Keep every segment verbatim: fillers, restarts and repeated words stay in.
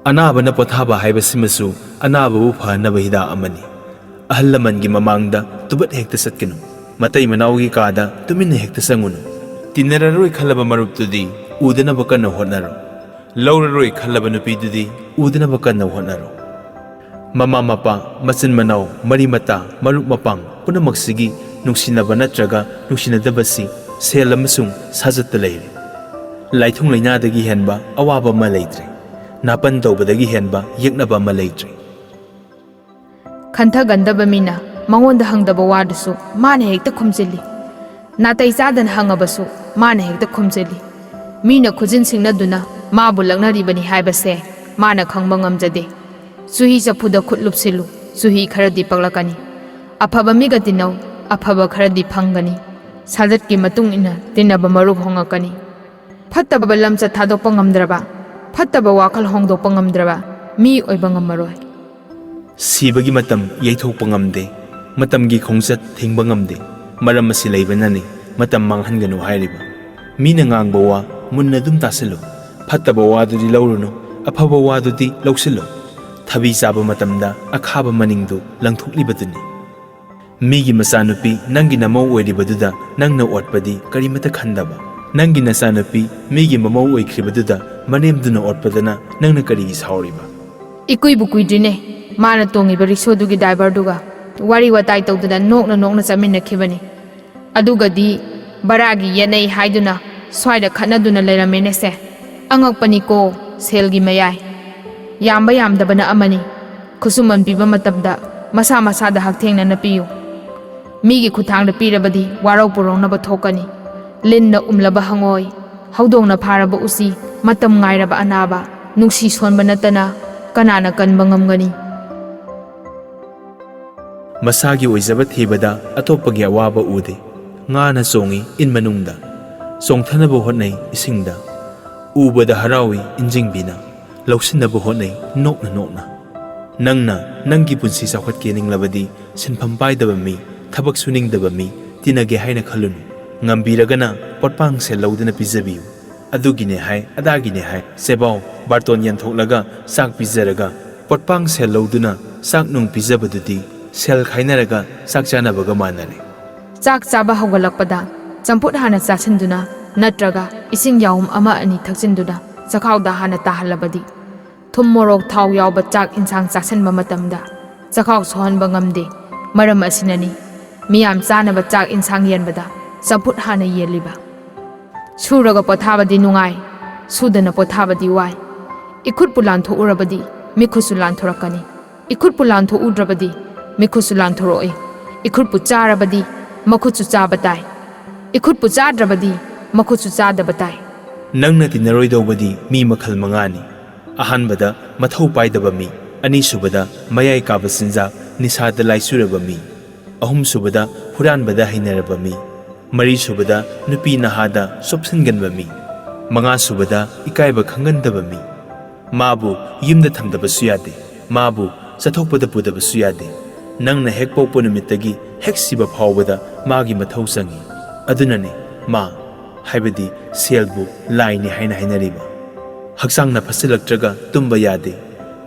ꯑꯅꯥꯕꯅ ꯄꯣꯊꯥꯕ ꯍꯥꯏꯕꯁꯤꯃꯁꯨ ꯑꯅꯥꯕꯕꯨ ꯐꯍꯟꯅꯕ ꯍꯤꯗꯥꯛ ꯑꯃꯅꯤ꯫ ꯑꯍꯜ ꯂꯃꯟꯒꯤ ꯃꯃꯥꯡꯗ ꯇꯨꯕꯠ ꯍꯦꯛꯇ ꯆꯠꯀꯅꯨ꯫ ꯃꯇꯩ ꯃꯅꯥꯎꯒꯤ ꯀꯥꯗ ꯇꯨꯃꯤꯟꯅ ꯍꯦꯛꯇ ꯆꯪꯉꯨꯅꯨ꯫ ꯇꯤꯟꯅꯔꯔꯣꯏ ꯈꯜꯂꯕ ꯃꯔꯨꯞꯇꯨꯗꯤ ꯎꯗꯅꯕ ꯀꯟꯅ ꯍꯣꯠꯅꯔꯣ꯫ ꯂꯧꯔꯔꯣꯏ ꯈꯜꯂꯕ ꯅꯨꯄꯤꯗꯨꯗꯤ ꯎꯗꯅꯕ ꯀꯟꯅ ꯍꯣꯠꯅꯔꯣ꯫ ꯃꯃꯥ ꯃꯄꯥ, ꯃꯆꯤꯟ ꯃꯅꯥꯎ, ꯃꯔꯤ ꯃꯇꯥ, ꯃꯔꯨꯞ ꯃꯄꯥꯡ ꯄꯨꯝꯅꯃꯛꯁꯤꯒꯤ ꯅꯨꯡꯁꯤꯅꯕ ꯅꯠꯇ꯭ꯔꯒ ꯅꯨꯡꯁꯤꯅꯗꯕꯁꯤ ꯁꯦꯜ ꯑꯃꯁꯨꯡ ꯁꯥꯖꯠꯇ ꯂꯩꯔꯦ꯫ ꯂꯥꯏꯊꯨꯡ ꯂꯩꯅꯥꯗꯒꯤ ꯍꯦꯟꯕ ꯑꯋꯥꯕ ꯑꯃ ꯂꯩꯇ꯭ꯔꯦ꯫ ꯅꯥꯄꯟ ꯇꯧꯕꯗꯒꯤ ꯍꯦꯟꯕ ꯌꯦꯛꯅꯕ ꯑꯃ ꯂꯩꯇ꯭ꯔꯦ꯫ ꯈꯟꯊꯒꯟꯗꯕ ꯃꯤꯅ ꯃꯉꯣꯟꯗ ꯍꯪꯗꯕ ꯋꯥꯗꯨꯁꯨ ꯃꯥꯅ ꯍꯦꯛꯇ ꯈꯨꯝꯖꯤꯜꯂꯤ꯫ ꯅꯥꯇꯩ ꯆꯥꯗꯅ ꯍꯪꯉꯕꯁꯨ ꯃꯥꯅ ꯍꯦꯛꯇ ꯈꯨꯝꯖꯤꯜꯂꯤ꯫ ꯃꯤꯅ ꯈꯨꯖꯤꯟ ꯁꯤꯡꯅꯗꯨꯅ ꯃꯥꯕꯨ ꯂꯛꯅꯔꯤꯕꯅꯤ ꯍꯥꯏꯕꯁꯦ ꯃꯥꯅ ꯈꯪꯕ ꯉꯝꯖꯗꯦ꯫ ꯆꯨꯍꯤ ꯆꯐꯨꯗ ꯈꯨꯠ ꯂꯨꯞꯁꯤꯜꯂꯨ, ꯆꯨꯍꯤ ꯈꯔꯗꯤ ꯄꯛꯂꯛꯀꯅꯤ꯫ ꯑꯐꯕ ꯃꯤꯒ ꯇꯤꯟꯅꯧ, ꯑꯐꯕ ꯈꯔꯗꯤ ꯐꯪꯒꯅꯤ꯫ ꯁꯥꯖꯠꯀꯤ ꯃꯇꯨꯡ ꯏꯟꯅ ꯇꯤꯟꯅꯕ ꯃꯔꯨꯞ ꯍꯣꯡꯉꯛꯀꯅꯤ꯫ ꯐꯠꯇꯕ ꯂꯝꯆꯠ ꯊꯥꯗꯣꯛꯄ ꯉꯝꯗ꯭ꯔꯕ, ꯐꯠꯇꯕ ꯋꯥꯈꯜ ꯍꯣꯡꯗꯣꯛꯄ ꯉꯝꯗ꯭ꯔꯕ ꯃꯤ ꯑꯣꯏꯕ ꯉꯝꯃꯔꯣꯏ꯫ ꯁꯤꯕꯒꯤ ꯃꯇꯝ ꯌꯩꯊꯣꯛꯄ ꯉꯝꯗꯦ, ꯃꯇꯝꯒꯤ ꯈꯣꯡꯆꯠ ꯊꯤꯡꯕ ꯉꯝꯗꯦ꯫ ꯃꯔꯝ ꯑꯁꯤ ꯂꯩꯕꯅꯅꯤ ꯃꯇꯝ ꯃꯥꯡꯍꯟꯒꯅꯨ ꯍꯥꯏꯔꯤꯕ꯫ ꯃꯤꯅ ꯉꯥꯡꯕ ꯋꯥ ꯃꯨꯟꯅ ꯑꯗꯨꯝ ꯇꯥꯁꯤꯜꯂꯨ꯫ ꯐꯠꯇꯕ ꯋꯥꯗꯨꯗꯤ ꯂꯧꯔꯨꯅꯨ, ꯑꯐꯕ ꯋꯥꯗꯨꯗꯤ ꯂꯧꯁꯤꯜꯂꯨ꯫ ꯊꯕꯤ ꯆꯥꯕ ꯃꯇꯝꯗ ꯑꯈꯥꯕ ꯃꯅꯤꯡꯗꯨ ꯂꯪꯊꯣꯛꯂꯤꯕꯗꯨꯅꯤ꯫ ꯃꯤꯒꯤ ꯃꯆꯥꯅꯨꯄꯤ ꯅꯪꯒꯤ ꯅꯃꯧ ꯑꯣꯏꯔꯤꯕꯗꯨꯗ ꯅꯪꯅ ꯑꯣꯠꯄꯗꯤ ꯀꯔꯤꯃꯇ ꯈꯟꯗꯕ꯫ ꯅꯪꯒꯤ ꯅꯆꯥꯅꯨꯄꯤ ꯃꯤꯒꯤ ꯃꯃꯧ ꯑꯣꯏꯈ꯭ꯔꯤꯕꯗꯨꯗ ꯃꯅꯦꯝꯗꯨꯅ ꯑꯣꯠꯄꯗꯅ ꯅꯪꯅ ꯀꯔꯤꯒꯤ ꯁꯥꯎꯔꯤꯕ? ꯏꯀꯨꯏꯕꯨ ꯀꯨꯏꯗ꯭ꯔꯤꯅꯦ, ꯃꯥꯅ ꯇꯣꯡꯉꯤꯕ ꯔꯤꯛꯁꯣꯗꯨꯒꯤ ꯗ꯭ꯔꯥꯏꯚꯔꯗꯨꯒ ꯋꯥꯔꯤ ꯋꯥꯇꯥꯏ ꯇꯧꯗꯨꯅ ꯅꯣꯛꯅ ꯅꯣꯛꯅ ꯆꯠꯃꯤꯟꯅꯈꯤꯕꯅꯤ꯫ ꯑꯗꯨꯒꯗꯤ ꯚꯔꯥꯒꯤ ꯌꯦꯠꯅꯩ ꯍꯥꯏꯗꯨꯅ ꯁ꯭ꯋꯥꯏꯗ ꯈꯠꯅꯗꯨꯅ ꯂꯩꯔꯝꯃꯦꯅꯦꯁꯦ꯫ ꯑꯉꯛꯄꯅꯤꯀꯣ, ꯁꯦꯜꯒꯤ ꯃꯌꯥꯏ꯫ ꯌꯥꯝꯕ ꯌꯥꯝꯗꯕꯅ ꯑꯃꯅꯤ꯫ ꯈꯨꯠꯁꯨꯃꯟ ꯄꯤꯕ ꯃꯇꯝꯗ ꯃꯁꯥ ꯃꯁꯥꯗ ꯍꯛꯊꯦꯡꯅꯅ ꯄꯤꯌꯨ꯫ ꯃꯤꯒꯤ ꯈꯨꯠꯊꯥꯡꯗ ꯄꯤꯔꯕꯗꯤ ꯋꯥꯔꯧ ꯄꯨꯔꯧꯅꯕ ꯊꯣꯛꯀꯅꯤ꯫ ꯂꯤꯟꯅ ꯎꯝꯂꯕ ꯍꯪꯉꯣꯏ, ꯍꯧꯗꯣꯡꯅ ꯐꯥꯔꯕ ꯎꯆꯤ, ꯃꯇꯝ ꯉꯥꯏꯔꯕ ꯑꯅꯥꯕ, ꯅꯨꯡꯁꯤ ꯁꯣꯟꯕ ꯅꯠꯇꯅ ꯀꯅꯥꯅ ꯀꯟꯕ ꯉꯝꯒꯅꯤ? ꯃꯁꯥꯒꯤ ꯑꯣꯏꯖꯕ ꯊꯤꯕꯗ ꯑꯇꯣꯞꯄꯒꯤ ꯑꯋꯥꯕ ꯎꯗꯦ꯫ ꯉꯥꯅ ꯆꯣꯡꯏ ꯏꯟ ꯃꯅꯨꯡꯗ, ꯆꯣꯡꯊꯅꯕ ꯍꯣꯠꯅꯩ ꯏꯁꯤꯡꯗ꯫ ꯎꯕꯗ ꯍꯔꯥꯎꯏ ꯏꯟꯖꯤꯡꯕꯤꯅ, ꯂꯧꯁꯤꯟꯅꯕ ꯍꯣꯠꯅꯩ ꯅꯣꯛꯅ ꯅꯣꯛꯅ꯫ ꯅꯪꯅ ꯅꯪꯒꯤ ꯄꯨꯟꯁꯤ ꯆꯥꯎꯈꯠꯀꯦ ꯅꯤꯡꯂꯕꯗꯤ ꯁꯤꯟꯐꯝ ꯄꯥꯏꯗꯕ ꯃꯤ, ꯊꯕꯛ ꯁꯨꯅꯤꯡꯗꯕ ꯃꯤ ꯇꯤꯟꯅꯒꯦ ꯍꯥꯏꯅ ꯈꯜꯂꯨꯅꯨ꯫ ꯉꯝꯕꯤꯔꯒꯅ ꯄꯣꯠꯄꯥꯡ ꯁꯦꯜ ꯂꯧꯗꯨꯅ ꯄꯤꯖꯕꯤꯌꯨ꯫ ꯑꯗꯨꯒꯤꯅꯦ ꯍꯥꯏ, ꯑꯗꯥꯒꯤꯅꯦ ꯍꯥꯏ, ꯆꯦꯕꯥꯎ ꯕꯥꯔꯇꯣꯟ ꯌꯦꯟꯊꯣꯛꯂꯒ ꯆꯥꯛ ꯄꯤꯖꯔꯒ ꯄꯣꯠꯄꯥꯡ ꯁꯦꯜ ꯂꯧꯗꯨꯅ ꯆꯥꯛ ꯅꯨꯡ ꯄꯤꯖꯕꯗꯨꯗꯤ ꯁꯦꯜ ꯈꯥꯏꯅꯔꯒ ꯆꯥꯛ ꯆꯥꯅꯕꯒ ꯃꯥꯟꯅꯔꯦ꯫ ꯆꯥꯛ ꯆꯥꯕ ꯍꯧꯒꯠꯂꯛꯄꯗ ꯆꯝꯐꯨꯠ ꯍꯥꯟꯅ ꯆꯥꯁꯤꯟꯗꯨꯅ ꯅꯠꯇ꯭ꯔꯒ ꯏꯁꯤꯡ ꯌꯥꯍꯨꯝ ꯑꯃ ꯑꯅꯤ ꯊꯛꯆꯤꯟꯗꯨꯅ ꯆꯈꯥꯎꯗ ꯍꯥꯟꯅ ꯇꯥꯍꯜꯂꯕꯗꯤ, ꯊꯨꯝ ꯃꯣꯔꯣꯛ ꯊꯥꯎ ꯌꯥꯎꯕ ꯆꯥꯛ ꯏꯟꯁꯥꯡ ꯆꯥꯁꯤꯟꯕ ꯃꯇꯝꯗ ꯆꯈꯥꯎ ꯁꯣꯛꯍꯟꯕ ꯉꯝꯗꯦ꯫ ꯃꯔꯝ ꯑꯁꯤꯅꯅꯤ ꯃꯤꯌꯥꯝ ꯆꯥꯅꯕ ꯆꯥꯛ ꯏꯟꯁꯥꯡ ꯌꯦꯟꯕꯗ ꯆꯝꯐꯨꯠ ꯍꯥꯟꯅ ꯌꯦꯜꯂꯤꯕ꯫ ꯁꯨꯔꯒ ꯄꯣꯊꯥꯕꯗꯤ ꯅꯨꯡꯉꯥꯏ, ꯁꯨꯗꯅ ꯄꯣꯊꯥꯕꯗꯤ ꯋꯥꯏ꯫ ꯏꯈꯨꯠꯄꯨ ꯂꯥꯟꯊꯣꯛꯎꯔꯕꯗꯤ ꯃꯤꯈꯨꯠꯁꯨ ꯂꯥꯟꯊꯣꯔꯛꯀꯅꯤ꯫ ꯏꯈꯨꯠꯄꯨ ꯂꯥꯟꯊꯣꯛꯎꯗ꯭ꯔꯕꯗꯤ ꯃꯤꯈꯨꯠꯁꯨ ꯂꯥꯟꯊꯣꯔꯛꯏ꯫ ꯏꯈꯨꯠꯄꯨ ꯆꯥꯔꯕꯗꯤ ꯃꯈꯨꯠꯁꯨ ꯆꯥꯕ ꯇꯥꯏ꯫ ꯏꯈꯨꯠꯄꯨ ꯆꯥꯗ꯭ꯔꯕꯗꯤ ꯃꯈꯨꯠꯁꯨ ꯆꯥꯗꯕ ꯇꯥꯏ꯫ ꯅꯪꯅ ꯇꯤꯟꯅꯔꯣꯏꯗꯧꯕꯗꯤ ꯃꯤ ꯃꯈꯜ ꯃꯉꯥꯅꯤ꯫ ꯑꯍꯥꯟꯕꯗ ꯃꯊꯧ ꯄꯥꯏꯗꯕ ꯃꯤ, ꯑꯅꯤꯁꯨꯕꯗ ꯃꯌꯥꯏ ꯀꯥꯕ ꯆꯤꯟꯖꯥꯛ ꯅꯤꯁꯥꯗ ꯂꯥꯏꯆꯨꯔꯕ ꯃꯤ, ꯑꯍꯨꯝꯁꯨꯕꯗ ꯍꯨꯔꯥꯟꯕꯗ ꯍꯩꯅꯔꯕ ꯃꯤ, ꯃꯔꯤꯁꯨꯕꯗ ꯅꯨꯄꯤ ꯅꯍꯥꯗ ꯆꯣꯞꯁꯤꯟꯒꯟꯕ ꯃꯤ, ꯃꯉꯥꯁꯨꯕꯗ ꯏꯀꯥꯏꯕ ꯈꯪꯒꯟꯗꯕ ꯃꯤ꯫ ꯃꯥꯕꯨ ꯌꯨꯝꯗ ꯊꯝꯗꯕꯁꯨ ꯌꯥꯗꯦ, ꯃꯥꯕꯨ ꯆꯠꯊꯣꯛꯄꯗ ꯄꯨꯗꯕꯁꯨ ꯌꯥꯗꯦ꯫ ꯅꯪꯅ ꯍꯦꯛ ꯄꯣꯛꯄ ꯅꯨꯃꯤꯠꯇꯒꯤ ꯍꯦꯛ ꯁꯤꯕ ꯐꯥꯎꯕꯗ ꯃꯥꯒꯤ ꯃꯊꯧ ꯆꯪꯏ꯫ ꯑꯗꯨꯅꯅꯤ ꯃꯥ, ꯍꯥꯏꯕꯗꯤ ꯁꯦꯜꯕꯨ ꯂꯥꯏꯅꯤ ꯍꯥꯏꯅ ꯍꯥꯏꯅꯔꯤꯕ꯫ ꯍꯛꯆꯥꯡꯅ ꯐꯠꯁꯤꯜꯂꯛꯇ꯭ꯔꯒ ꯇꯨꯝꯕ ꯌꯥꯗꯦ,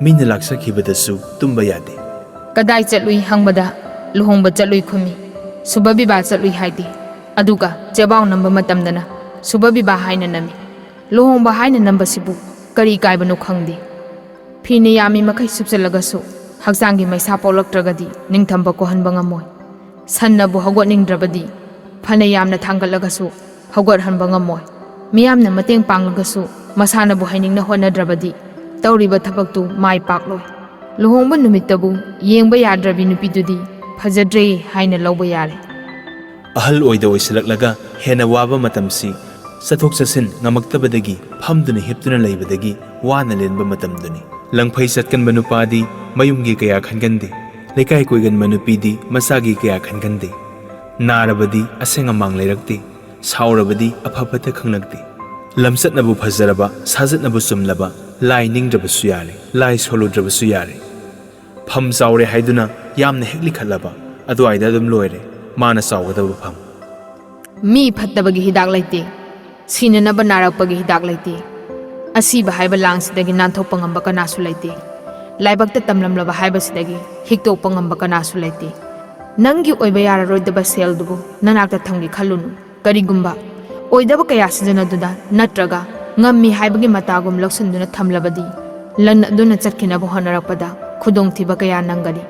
ꯃꯤꯅ ꯂꯥꯛꯆꯈꯤꯕꯗꯁꯨ ꯇꯨꯝꯕ ꯌꯥꯗꯦ꯫ ꯀꯗꯥꯏ ꯆꯠꯂꯨꯏ ꯍꯪꯕꯗ ꯂꯨꯍꯣꯡꯕ ꯆꯠꯂꯨꯏ ꯈꯨꯝꯃꯤ, ꯁꯨꯕ ꯕꯤꯕꯥ ꯆꯠꯂꯨꯏ ꯍꯥꯏꯗꯦ꯫ ꯑꯗꯨꯒ ꯆꯦꯕꯥꯎ ꯅꯝꯕ ꯃꯇꯝꯗꯅ ꯁꯨꯕ ꯕꯤꯕꯥ ꯍꯥꯏꯅ ꯅꯝꯃꯤ꯫ ꯂꯨꯍꯣꯡꯕ ꯍꯥꯏꯅ ꯅꯝꯕꯁꯤꯕꯨ ꯀꯔꯤ ꯀꯥꯏꯕꯅꯣ ꯈꯪꯗꯦ꯫ ꯐꯤꯅ ꯌꯥꯝꯃꯤ ꯃꯈꯩ ꯁꯨꯞꯆꯜꯂꯒꯁꯨ ꯍꯛꯆꯥꯡꯒꯤ ꯃꯩꯁꯥ ꯄꯣꯛꯂꯛꯇ꯭ꯔꯒꯗꯤ ꯅꯤꯡꯊꯝꯕ ꯀꯣꯛꯍꯟꯕ ꯉꯝꯃꯣꯏ꯫ ꯁꯟꯅꯕꯨ ꯍꯧꯒꯠꯅꯤꯡꯗ꯭ꯔꯕꯗꯤ ꯐꯅ ꯌꯥꯝꯅ ꯊꯥꯡꯒꯠꯂꯒꯁꯨ ꯍꯧꯒꯠꯍꯟꯕ ꯉꯝꯃꯣꯏ꯫ ꯃꯤꯌꯥꯝꯅ ꯃꯇꯦꯡ ꯄꯥꯡꯂꯒꯁꯨ ꯃꯁꯥꯅꯕꯨ ꯍꯩꯅꯤꯡꯅ ꯍꯣꯠꯅꯗ꯭ꯔꯕꯗꯤ ꯇꯧꯔꯤꯕ ꯊꯕꯛꯇꯨ ꯃꯥꯏ ꯄꯥꯛꯂꯣꯏ꯫ ꯂꯨꯍꯣꯡꯕ ꯅꯨꯃꯤꯠꯇꯕꯨ ꯌꯦꯡꯕ ꯌꯥꯗ꯭ꯔꯕꯤ ꯅꯨꯄꯤꯗꯨꯗꯤ ꯐꯖꯗ꯭ꯔꯦ ꯍꯥꯏꯅ ꯂꯧꯕ ꯌꯥꯔꯦ꯫ ꯑꯍꯜ ꯑꯣꯏꯗ ꯑꯣꯏꯁꯤꯜꯂꯛꯂꯒ ꯍꯦꯟꯅ ꯋꯥꯕ ꯃꯇꯝꯁꯤ ꯆꯠꯊꯣꯛ ꯆꯠꯁꯤꯟ ꯉꯝꯃꯛꯇꯕꯗꯒꯤ ꯐꯝꯗꯨꯅ ꯍꯤꯞꯇꯨꯅ ꯂꯩꯕꯗꯒꯤ ꯋꯥꯅ ꯂꯦꯟꯕ ꯃꯇꯝꯗꯨꯅꯤ꯫ ꯂꯪꯐꯩ ꯆꯠꯀꯟꯕ ꯅꯨꯄꯥꯗꯤ ꯃꯌꯨꯝꯒꯤ ꯀꯌꯥ ꯈꯟꯒꯟꯗꯦ, ꯂꯩꯀꯥꯏ ꯀꯣꯏꯒꯟꯕ ꯅꯨꯄꯤꯗꯤ ꯃꯆꯥꯒꯤ ꯀꯌꯥ ꯈꯟꯒꯟꯗꯦ꯫ ꯅꯥꯔꯕꯗꯤ ꯑꯁꯦꯡ ꯑꯃꯥꯡ ꯂꯩꯔꯛꯇꯦ, ꯁꯥꯎꯔꯕꯗꯤ ꯑꯐ ꯐꯠꯇ ꯈꯪꯂꯛꯇꯦ꯫ ꯂꯝꯆꯠꯅꯕꯨ ꯐꯖꯔꯕ, ꯁꯥꯖꯠꯅꯕꯨ ꯆꯨꯝꯂꯕ, ꯂꯥꯏ ꯅꯤꯡꯗ꯭ꯔꯕꯁꯨ ꯌꯥꯔꯦ, ꯂꯥꯏ ꯁꯣꯜꯂꯨꯗ꯭ꯔꯕꯁꯨ ꯌꯥꯔꯦ꯫ ꯐꯝ ꯆꯥꯎꯔꯦ ꯍꯥꯏꯗꯨꯅ ꯌꯥꯝꯅ ꯍꯦꯛ ꯂꯤꯈꯠꯂꯕ, ꯑꯗꯨꯋꯥꯏꯗ ꯑꯗꯨꯝ ꯂꯣꯏꯔꯦ ꯃꯥꯅ ꯆꯥꯎꯒꯗꯕ ꯐꯝ꯫ ꯃꯤ ꯐꯠꯇꯕꯒꯤ ꯍꯤꯗꯥꯛ ꯂꯩꯇꯦ꯫ ꯁꯤꯅꯅꯕ ꯅꯥꯔꯛꯄꯒꯤ ꯍꯤꯗꯥꯛ ꯂꯩꯇꯦ꯫ ꯑꯁꯤꯕ ꯍꯥꯏꯕ ꯂꯥꯡꯁꯤꯗꯒꯤ ꯅꯥꯟꯊꯣꯛꯄ ꯉꯝꯕ ꯀꯅꯥꯁꯨ ꯂꯩꯇꯦ꯫ ꯂꯥꯏꯕꯛꯇ ꯇꯝꯂꯝꯂꯕ ꯍꯥꯏꯕꯁꯤꯗꯒꯤ ꯍꯤꯛꯇꯣꯛꯄ ꯉꯝꯕ ꯀꯅꯥꯁꯨ ꯂꯩꯇꯦ꯫ ꯅꯪꯒꯤ ꯑꯣꯏꯕ ꯌꯥꯔꯔꯣꯏꯗꯕ ꯁꯦꯜꯗꯨꯕꯨ ꯅꯅꯥꯛꯇ ꯊꯝꯒꯦ ꯈꯜꯂꯨꯅꯨ꯫ ꯀꯔꯤꯒꯨꯝꯕ ꯑꯣꯏꯗꯕ ꯀꯌꯥ ꯁꯤꯖꯤꯟꯅꯗꯨꯅ ꯅꯠꯇ꯭ꯔꯒ ꯉꯝꯃꯤ ꯍꯥꯏꯕꯒꯤ ꯃꯇꯥꯒꯨꯝ ꯂꯧꯁꯤꯟꯗꯨꯅ ꯊꯝꯂꯕꯗꯤ, ꯂꯟ ꯑꯗꯨꯅ ꯆꯠꯈꯤꯅꯕ ꯍꯣꯠꯅꯔꯛꯄꯗ ꯈꯨꯗꯣꯡꯊꯤꯕ ꯀꯌꯥ ꯅꯪꯒꯅꯤ꯫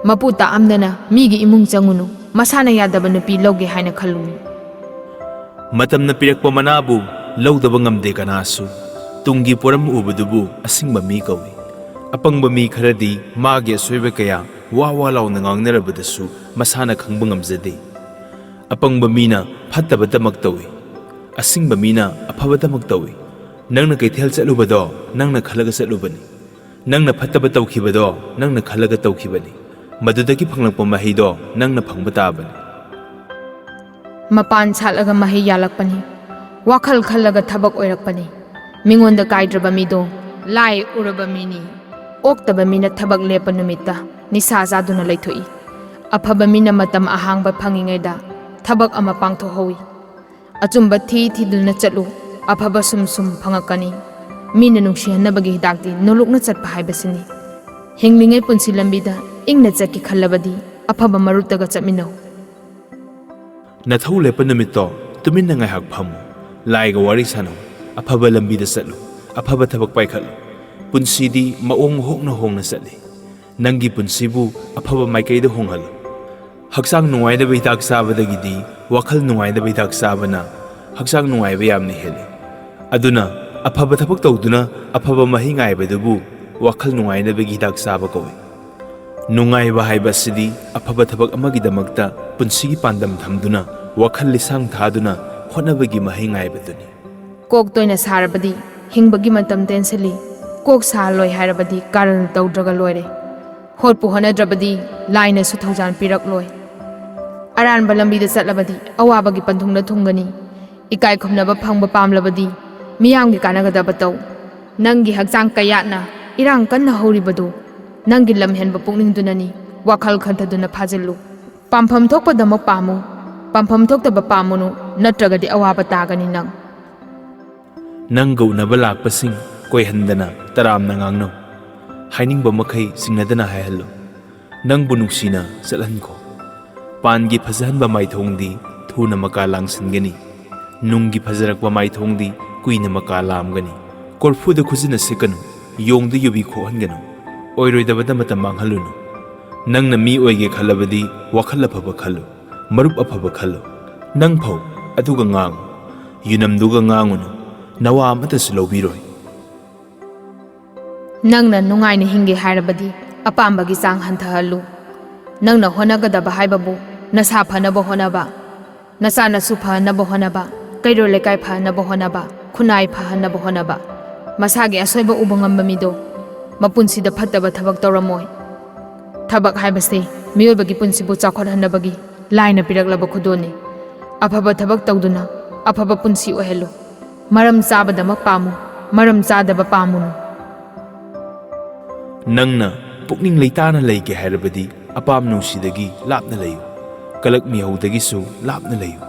ꯃꯄꯨ ꯇꯥꯛꯑꯝꯗꯅ ꯃꯤꯒꯤ ꯏꯃꯨꯡ ꯆꯪꯉꯨꯅꯨ꯫ ꯃꯁꯥꯅ ꯌꯥꯗꯕ ꯅꯨꯄꯤ ꯂꯧꯒꯦ ꯍꯥꯏꯅ ꯈꯜꯂꯨꯅꯨ꯫ ꯃꯇꯝꯅ ꯄꯤꯔꯛꯄ ꯃꯅꯥꯕꯨ ꯂꯧꯗꯕ ꯉꯝꯗꯦ ꯀꯅꯥꯁꯨ꯫ ꯇꯨꯡꯒꯤ ꯄꯣꯔꯝ ꯎꯕꯗꯨꯕꯨ ꯑꯁꯤꯡꯕ ꯃꯤ ꯀꯧꯏ꯫ ꯑꯄꯪꯕ ꯃꯤ ꯈꯔꯗꯤ ꯃꯥꯒꯤ ꯑꯁꯣꯏꯕ ꯀꯌꯥ ꯋꯥ ꯋꯥ ꯂꯥꯎꯅ ꯉꯥꯡꯅꯔꯕꯗꯁꯨ ꯃꯁꯥꯅ ꯈꯪꯕ ꯉꯝꯖꯗꯦ꯫ ꯑꯄꯪꯕ ꯃꯤꯅ ꯐꯠꯇꯕꯇꯃꯛ ꯇꯧꯏ꯫ ꯑꯁꯤꯡꯕ ꯃꯤꯅ ꯑꯐꯕꯇꯃꯛ ꯇꯧꯏ꯫ ꯅꯪꯅ ꯀꯩꯊꯦꯜ ꯆꯠꯂꯨꯕꯗꯣ ꯅꯪꯅ ꯈꯜꯂꯒ ꯆꯠꯂꯨꯕꯅꯤ꯫ ꯅꯪꯅ ꯐꯠꯇꯕ ꯇꯧꯈꯤꯕꯗꯣ ꯅꯪꯅ ꯈꯜꯂꯒ ꯇꯧꯈꯤꯕꯅꯤ꯫ ꯃꯗꯨꯗꯒꯤ ꯐꯪꯂꯛꯄ ꯃꯍꯩꯗꯣ ꯅꯪꯅ ꯐꯪꯕ ꯇꯥꯕꯅꯤ꯫ ꯃꯄꯥꯟ ꯁꯥꯠꯂꯒ ꯃꯍꯩ ꯌꯥꯜꯂꯛꯄꯅꯤ꯫ ꯋꯥꯈꯜ ꯈꯜꯂꯒ ꯊꯕꯛ ꯑꯣꯏꯔꯛꯄꯅꯤ꯫ ꯃꯤꯉꯣꯟꯗ ꯀꯥꯏꯗ꯭ꯔꯕ ꯃꯤꯗꯣ ꯂꯥꯏ ꯎꯔꯕ ꯃꯤꯅꯤ꯫ ꯑꯣꯛꯇꯕ ꯃꯤꯅ ꯊꯕꯛ ꯂꯦꯞꯄ ꯅꯨꯃꯤꯠꯇ ꯅꯤꯁꯥ ꯆꯥꯗꯨꯅ ꯂꯩꯊꯣꯛꯏ꯫ ꯑꯐꯕ ꯃꯤꯅ ꯃꯇꯝ ꯑꯍꯥꯡꯕ ꯐꯪꯉꯤꯉꯩꯗ ꯊꯕꯛ ꯑꯃ ꯄꯥꯡꯊꯣꯛꯍꯧꯏ꯫ ꯑꯆꯨꯝꯕ ꯊꯤ ꯊꯤꯗꯨꯅ ꯆꯠꯂꯨ꯫ ꯑꯐꯕ ꯁꯨꯝ ꯁꯨꯝ ꯐꯪꯉꯛꯀꯅꯤ꯫ ꯃꯤꯅ ꯅꯨꯡꯁꯤꯍꯟꯅꯕꯒꯤ ꯍꯤꯗꯥꯛꯇꯤ ꯅꯣꯂꯨꯛꯅ ꯆꯠꯄ ꯍꯥꯏꯕꯁꯤꯅꯤ꯫ ꯍꯤꯡꯂꯤꯉꯩ ꯄꯨꯟꯁꯤ ꯂꯝꯕꯤꯗ ꯏꯪꯅ ꯆꯠꯀꯦ ꯈꯜꯂꯕꯗꯤ ꯑꯐꯕ ꯃꯔꯨꯞꯇꯒ ꯆꯠꯃꯤꯟꯅꯧ꯫ ꯅꯊꯧ ꯂꯦꯞꯄ ꯅꯨꯃꯤꯠꯇꯣ ꯇꯨꯃꯤꯟꯅ ꯉꯥꯏꯍꯥꯛ ꯐꯝꯃꯨ꯫ ꯂꯥꯏꯒ ꯋꯥꯔꯤ ꯁꯥꯟꯅꯧ꯫ ꯑꯐꯕ ꯂꯝꯕꯤꯗ ꯆꯠꯂꯨ꯫ ꯑꯐꯕ ꯊꯕꯛ ꯄꯥꯏꯈꯠꯂꯨ꯫ ꯄꯨꯟꯁꯤꯗꯤ ꯃꯑꯣꯡ ꯍꯣꯡꯅ ꯍꯣꯡꯅ ꯆꯠꯂꯤ꯫ ꯅꯪꯒꯤ ꯄꯨꯟꯁꯤꯕꯨ ꯑꯐꯕ ꯃꯥꯏꯀꯩꯗ ꯍꯣꯡꯍꯜꯂꯨ꯫ ꯍꯛꯆꯥꯡ ꯅꯨꯡꯉꯥꯏꯅꯕ ꯍꯤꯗꯥꯛ ꯆꯥꯕꯗꯒꯤꯗꯤ ꯋꯥꯈꯜ ꯅꯨꯡꯉꯥꯏꯅꯕ ꯍꯤꯗꯥꯛ ꯆꯥꯕꯅ ꯍꯛꯆꯥꯡ ꯅꯨꯡꯉꯥꯏꯕ ꯌꯥꯝꯅ ꯍꯦꯜꯂꯤ꯫ ꯑꯗꯨꯅ ꯑꯐꯕ ꯊꯕꯛ ꯇꯧꯗꯨꯅ ꯑꯐꯕ ꯃꯍꯩ ꯉꯥꯏꯕꯗꯨꯕꯨ ꯋꯥꯈꯜ ꯅꯨꯡꯉꯥꯏꯅꯕꯒꯤ ꯍꯤꯗꯥꯛ ꯆꯥꯕ ꯀꯧꯏ꯫ ꯅꯨꯡꯉꯥꯏꯕ ꯍꯥꯏꯕ ꯑꯁꯤꯗꯤ ꯑꯐꯕ ꯊꯕꯛ ꯑꯃꯒꯤꯗꯃꯛꯇ ꯄꯨꯟꯁꯤꯒꯤ ꯄꯥꯟꯗꯝ ꯊꯝꯗꯨꯅ ꯋꯥꯈꯜ ꯂꯤꯁꯥꯡ ꯊꯥꯗꯨꯅ ꯍꯣꯠꯅꯕꯒꯤ ꯃꯍꯩ ꯉꯥꯏꯕꯗꯨꯅꯤ꯫ ꯀꯣꯛ ꯇꯣꯏꯅ ꯁꯥꯔꯕꯗꯤ ꯍꯤꯡꯕꯒꯤ ꯃꯇꯝ ꯇꯦꯟꯁꯤꯜꯂꯤ꯫ ꯀꯣꯛ ꯁꯥꯍꯜꯂꯣꯏ ꯍꯥꯏꯔꯕꯗꯤ ꯀꯥꯔꯟ ꯇꯧꯗ꯭ꯔꯒ ꯂꯣꯏꯔꯦ꯫ ꯍꯣꯠꯄꯨ ꯍꯣꯠꯅꯗ꯭ꯔꯕꯗꯤ ꯂꯥꯏꯅꯁꯨ ꯊꯧꯖꯥꯜ ꯄꯤꯔꯛꯂꯣꯏ꯫ ꯑꯔꯥꯟꯕ ꯂꯝꯕꯤꯗ ꯆꯠꯂꯕꯗꯤ ꯑꯋꯥꯕꯒꯤ ꯄꯟꯊꯨꯡꯗ ꯊꯨꯡꯒꯅꯤ꯫ ꯏꯀꯥꯏ ꯈꯨꯝꯅꯕ ꯐꯪꯕ ꯄꯥꯝꯂꯕꯗꯤ ꯃꯤꯌꯥꯝꯒꯤ ꯀꯥꯟꯅꯒꯗꯕ ꯇꯧ꯫ ꯅꯪꯒꯤ ꯍꯛꯆꯥꯡ ꯀꯌꯥꯠꯅ ꯏꯔꯥꯡ ꯀꯟꯅ ꯍꯧꯔꯤꯕꯗꯨ ꯅꯪꯒꯤ ꯂꯝꯍꯦꯟꯕ ꯄꯨꯛꯅꯤꯡꯗꯨꯅꯅꯤ꯫ ꯋꯥꯈꯜ ꯈꯟꯊꯗꯨꯅ ꯐꯥꯖꯤꯜꯂꯨ꯫ ꯄꯥꯝꯐꯝ ꯊꯣꯛꯄꯗꯃꯛ ꯄꯥꯝꯃꯨ꯫ ꯄꯥꯝꯐꯝ ꯊꯣꯛꯇꯕ ꯄꯥꯝꯃꯨꯅꯨ, ꯅꯠꯇ꯭ꯔꯒꯗꯤ ꯑꯋꯥꯕ ꯇꯥꯒꯅꯤ ꯅꯪ꯫ ꯅꯪꯒ ꯎꯅꯕ ꯂꯥꯛꯄꯁꯤꯡ ꯀꯣꯏꯍꯟꯗꯅ ꯇꯔꯥꯝꯅ ꯉꯥꯡꯅꯧ꯫ ꯍꯥꯏꯅꯤꯡꯕ ꯃꯈꯩ ꯆꯤꯡꯅꯗꯅ ꯍꯥꯏꯍꯜꯂꯨ꯫ ꯅꯪꯕꯨ ꯅꯨꯡꯁꯤꯅ ꯆꯠꯍꯟꯈꯣ꯫ ꯄꯥꯟꯒꯤ ꯐꯖꯍꯟꯕ ꯃꯥꯏꯊꯣꯡꯗꯤ ꯊꯨꯅ ꯃꯀꯥ ꯂꯥꯡꯁꯤꯟꯒꯅꯤ꯫ ꯅꯨꯡꯒꯤ ꯐꯖꯔꯛꯄ ꯃꯥꯏꯊꯣꯡꯗꯤ ꯀꯨꯏꯅ ꯃꯀꯥ ꯂꯥꯝꯒꯅꯤ꯫ ꯀꯣꯔꯐꯨꯗ ꯈꯨꯖꯤꯟꯅ ꯁꯤꯛꯀꯅꯨ, ꯌꯣꯡꯗ ꯌꯨꯕꯤ ꯈꯣꯛꯍꯟꯒꯅꯨ꯫ ꯑꯣꯏꯔꯣꯏꯗꯕꯗ ꯃꯇꯝ ꯃꯥꯡꯍꯜꯂꯨꯅꯨ꯫ ꯅꯪꯅ ꯃꯤ ꯑꯣꯏꯒꯦ ꯈꯜꯂꯕꯗꯤ ꯋꯥꯈꯜ ꯑꯐꯕ ꯈꯜꯂꯨ, ꯃꯔꯨꯞ ꯑꯐꯕ ꯈꯜꯂꯨ꯫ ꯅꯪ ꯐꯧ, ꯑꯗꯨꯒ ꯉꯥꯡꯉꯨ꯫ ꯌꯨꯅꯝꯗꯨꯒ ꯉꯥꯡꯉꯨꯅꯨ, ꯅꯋꯥ ꯑꯃꯠꯇꯁꯨ ꯂꯧꯕꯤꯔꯣꯏ꯫ ꯅꯪꯅ ꯅꯨꯡꯉꯥꯏꯅ ꯍꯤꯡꯒꯦ ꯍꯥꯏꯔꯕꯗꯤ ꯑꯄꯥꯝꯕꯒꯤ ꯆꯥꯡ ꯍꯟꯊꯍꯜꯂꯨ꯫ ꯅꯪꯅ ꯍꯣꯠꯅꯒꯗꯕ ꯍꯥꯏꯕꯕꯨ ꯅꯁꯥ ꯐꯅꯕ ꯍꯣꯠꯅꯕ, ꯅꯆꯥ ꯅꯁꯨ ꯐꯍꯟꯅꯕ ꯍꯣꯠꯅꯕ, ꯀꯩꯔꯣꯜ ꯂꯩꯀꯥꯏ ꯐꯍꯟꯅꯕ ꯍꯣꯠꯅꯕ, ꯈꯨꯟꯅꯥꯏ ꯐꯍꯟꯅꯕ ꯍꯣꯠꯅꯕ꯫ ꯃꯁꯥꯒꯤ ꯑꯁꯣꯏꯕ ꯎꯕ ꯉꯝꯕ ꯃꯤꯗꯣ ꯃꯄꯨꯟꯁꯤꯗ ꯐꯠꯇꯕ ꯊꯕꯛ ꯇꯧꯔꯝꯃꯣꯏ꯫ ꯊꯕꯛ ꯍꯥꯏꯕꯁꯤ ꯃꯤꯑꯣꯏꯕꯒꯤ ꯄꯨꯟꯁꯤꯕꯨ ꯆꯥꯎꯈꯠꯍꯟꯅꯕꯒꯤ ꯂꯥꯏꯅ ꯄꯤꯔꯛꯂꯕ ꯈꯨꯗꯣꯜꯅꯤ꯫ ꯑꯐꯕ ꯊꯕꯛ ꯇꯧꯗꯨꯅ ꯑꯐꯕ ꯄꯨꯟꯁꯤ ꯑꯣꯏꯍꯜꯂꯨ꯫ ꯃꯔꯝ ꯆꯥꯕꯗꯃꯛ ꯄꯥꯝꯃꯨ, ꯃꯔꯝ ꯆꯥꯗꯕ ꯄꯥꯝꯃꯨꯅꯨ꯫ ꯅꯪꯅ ꯄꯨꯛꯅꯤꯡ ꯂꯩꯇꯥꯅ ꯂꯩꯒꯦ ꯍꯥꯏꯔꯕꯗꯤ ꯑꯄꯥꯝ ꯅꯨꯡꯁꯤꯗꯒꯤ ꯂꯥꯞꯅ ꯂꯩꯌꯨ, ꯀꯂꯛ ꯃꯤꯍꯧꯗꯒꯤꯁꯨ ꯂꯥꯞꯅ ꯂꯩꯌꯨ꯫